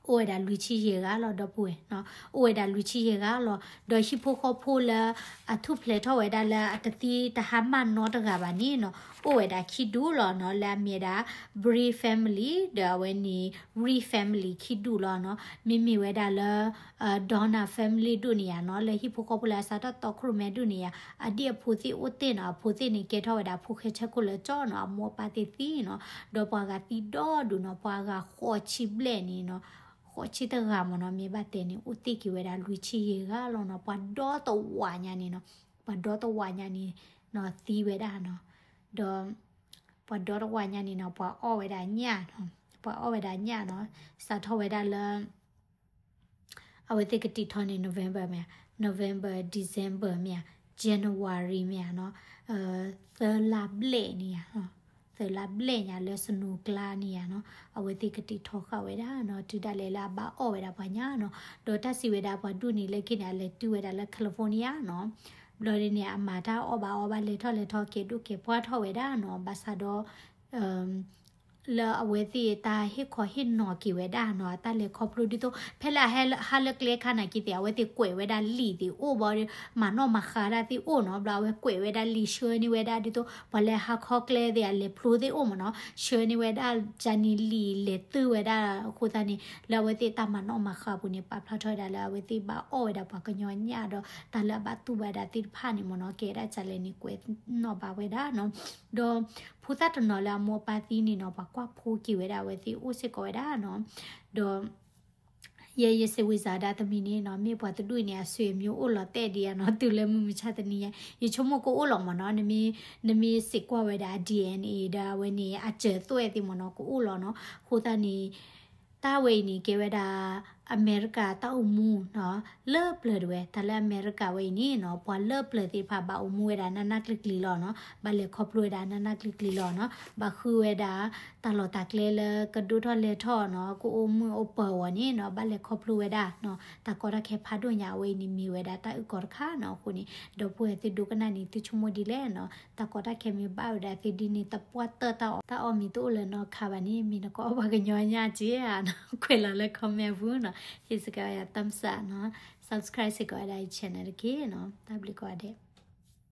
အိၣ်ဝဲဒၣ်လွံၢ်ဆံယဲၢ်ဂၤလီၤ ဒီပုၢ်ဝဲၢ်, အိၣ်ဝဲဒၣ်လွံၢ်ဆံယဲၢ်ဂၤလီၤ, ဒီးဟံၣ်ဖိဃီဖိလၢ အထူၣ်ဖျဲးထီၣ်ဝဲဒၣ်လၢအတသံတဟါမၢ်နီတဂၤဘၣ်န့ၣ်နီၤ, အိၣ်ဝဲဒၣ်ခံဒူၣ်လီၤနီၤ, လၢအမ့ၢ်ဒၣ် Bree family ဒီးအဝဲန့ၣ် Reed family ခံဒူၣ်လီၤနီၤ, မ့မ့ၢ်ဝဲဒၣ်လၢ Downer family ဒူၣ်န့ၣ်ယါနီၤ, လၢဟံၣ်ဖိဃီဖိလၢအစးထီၣ်တီခိၣ်ရိၣ်မဲဒူၣ်န့ၣ်ယါ, အဒ်အဖိသ့ၣ်အိၣ်တ့ၢ်နီၤ, အဖိသ့ၣ်န့ၣ်ကဲထီၣ်ဝဲဒၣ်ဖိၣ်ဃဲဆၢခိၣ်လၢကၠီနီၤ, အမိၢ်အပၢ်သ့ၣ်သံနီၤ, ဒီးပှၤဂၤသံဒီဒူၣ်နီၤ, ပှၤဂၤဃိးဆံဘျဲၣ်န့ၣ်နီၤ, ဃိးဆံတဂၤမ့ၢ်နီၤ, မ့ၢ်ဘၣ်တဲန့ၣ် အိၣ်တ့ၢ်က့ၤဝဲဒၣ်လွံၢ်ဆံယဲၢ်ဂၤလီၤနီၤ, ပှၤဒီတဝးညါန့ၣ်နီၤ, ပှၤဒီတဝးညါန့ၣ်နီၤ သံဝဲဒၣ်နီၤ, ဒီး ပှၤဒီတဝးညါန့ၣ်နီၤ, ပှၤအီၣ်ဝဲဒၣ်ညၣ်နီၤ, ပှၤအီၣ်ဝဲဒၣ်ညၣ်နီၤ, စးထီၣ်ဝဲဒၣ်လၢ အဝဲသ့ၣ်ကတံာ်ထီန့ၣ် November မ့ၢ်ဧါ, November, December မ့ၢ်ဧါ, January မ့ၢ်ဧါနီၤ, သၢလါဘျဲၣ်န့ၣ်ဧါ, သၢလါဘျဲၣ်ညါလၢ snow ကျါန့ၣ်ဧါနီၤ, အဝဲသ့ၣ်ကတံာ်ထီဃာ်ဝဲဒၣ်နီၤ, တုၤဒၣ်လဲာ်လၢအဘၣ်အီၣ်ဝဲဒၣ်ပှၤညါနီၤ, ဒီးတၢ်စံးဝဲဒၣ်ပှၤဒူၣ်န့ၣ် လၢခံန့ၣ် အလဲၤတုၤဝဲဒၣ်လၢ California နီၤ, ဘျီဒ်န့ၣ် အမၤတၢ်အီၣ်ဘၣ်အီဘၣ် လဲၤထီၣ်လဲၤထီၣ် ကဲဒိၣ်ကဲပှၢ်ထီၣ်ဝဲဒၣ်နီၤ, ဘၣ်ဆၣ်ဒီး လၢအဝဲသ့ၣ်တၢ်ဟ့ၣ်ခီဟ့ၣ်နီၤက့ၤဝဲဒၣ်နီၤ, အတၢ်လဲၤခီဖျိဒ်သိး ဖဲလၢအဟဲလၢဟါလၢကျဲခါနာ်က့သ့ၣ် အဝဲသ့ၣ်ကွဲးဝဲဒၣ်လံာ်သ့ၣ်အိၣ်ဘၣ်ဒီး မၤနီၣ်မၤဃါတၢ်သ့ၣ်အိၣ်နီၤ, ဘျီအဝဲကွဲးဝဲဒၣ်လံာ်ဆှၢန့ၢ်ဝဲဒၣ်ဒ်သိး ပှၤလၢဟါခီကျဲသ့ၣ် အလဲၤဖျိသ့ၣ်အိၣ်မ့ၢ်နီၤ, ဆှၢန့ၢ်ဝဲဒၣ် ကၠါန့ၣ်လံာ်လဲၤတုၤဝဲဒၣ်အဃိသတးန့ၣ် လၢအဝဲသ့ၣ်တၢ်မၤနီၣ်မၤဃါအပူၤန့ၣ် ပာ်ဖျါထီၣ်ဝဲဒၣ်လၢအဝဲသ့ၣ်ဘၣ်အီၣ်ဝဲဒၣ်ပှၤကညီညၣ်ဒီး တၢ်လၢအဘၣ်တူၢ်ဘၣ်ဒၣ်သ့ၣ်တဖၣ်န့ၣ်မ့ၢ်နီၤ, ကဲဒၣ်ကၠါလဲၣ်န့ၣ် ကွဲးနီၣ်ဘၣ်ဝဲဒၣ်နီၤ, ဒီး ဖိသၣ်တနီၤလၢအမိၢ်အပၢ်သံန့ၣ်နီၤ, ပှၤကွၢ်ဖိက့ၤဝဲဒၣ်အဝဲသ့ၣ်အိၣ်စ့ၢ်ကီးဝဲဒၣ်နီၤ, ဒီး ယဲယစံးဝံစၢ်ဒၣ်တမံၤန့ၣ်နီၤ, မ့ၢ်ပှၤတဒူၣ်အံၤန့ၣ် အဆွေမျိုးအိၣ်လီၤတဲာ်ဒံးဧါနီၤ, တုၤလၢမုၢ်မဆါတနံၤညါ ယဆိကမိၣ်ကအိၣ်လီၤမ့ၢ်နီၤ, နမ့ၢ် နမ့ၢ်စံးကွၢ်ဝဲဒၣ် DNA ဒီးအဝဲန့ၣ် အစၢၤသွဲၣ်သ့ၣ်မ့ၢ်နီၤ ကအိၣ်လီၤနီၤ, အဃိသတးန့ၣ် တၢ်ဝဲအံၤန့ၣ် ကဲဝဲဒၣ် အမဲရကၤတၢ်အိၣ်မူနီၤ လၢပျၢၤဒၣ်ဝဲ တၢ်လၢအမဲရကၤဝဲအံၤန့ၣ်နီၤ ပှၤလၢပျၢၤသ့ၣ်တဖၣ်ဘၣ်အိၣ်မူဝဲဒၣ်နးနးကျံၤကျံၤလီၤနီၤ ဘၣ်လဲၤခီဖျိဝဲဒၣ်နးနးကျံၤကျံၤလီၤနီၤ ဘၣ်ဃုဝဲဒၣ် တၢ်လီၢ်တၢ်ကျဲလၢကဒိၣ်ထီၣ်လဲၤထီၣ်နီၤ ကအိၣ်မုာ်အိၣ်ပၢၤအဂီၢ်န့ၣ်နီၤ ဘၣ်လဲၤခီဖျိဝဲဒၣ်နီၤ တၢ်ကီတၢ်ခဲဖးဒိၣ်ညါအဝဲအံၤန့ၣ် မ့ၢ်ဝဲဒၣ်တၢ်အုၣ်ကီၤတခါနီၤ အဃိန့ၣ် ဒီပုၢ်ဝဲၢ်သုဒိကနၣ်န့ၣ် သုဆိကမိၣ်ဒ်လဲၣ်နီၤ တၢ်ကီတၢ်ခဲမ့ၢ်ဘၣ်ဝဲဒၣ်သုဒ်န့ၣ် တပှၢ်တၢၢ်တၢ်အီၣ်မ့ၢ်တအိၣ်လၢၤနီတခါဘၣ်န့ၣ် မ့ၢ်နကအီၣ်ပှၤကညီညါက့ဧါနီၤ ကွဲးလီၤလၢ comment အပူၤနီၤ ဟ့ၣ်စ့ၢ်ကီးယၤ thumbs up နီၤ subscribe စ့ၢ်ကီးဝဲဒၣ်ယ channel တက့ၢ်နီၤ တၢ်ဘျုးကိးဂၤဒဲး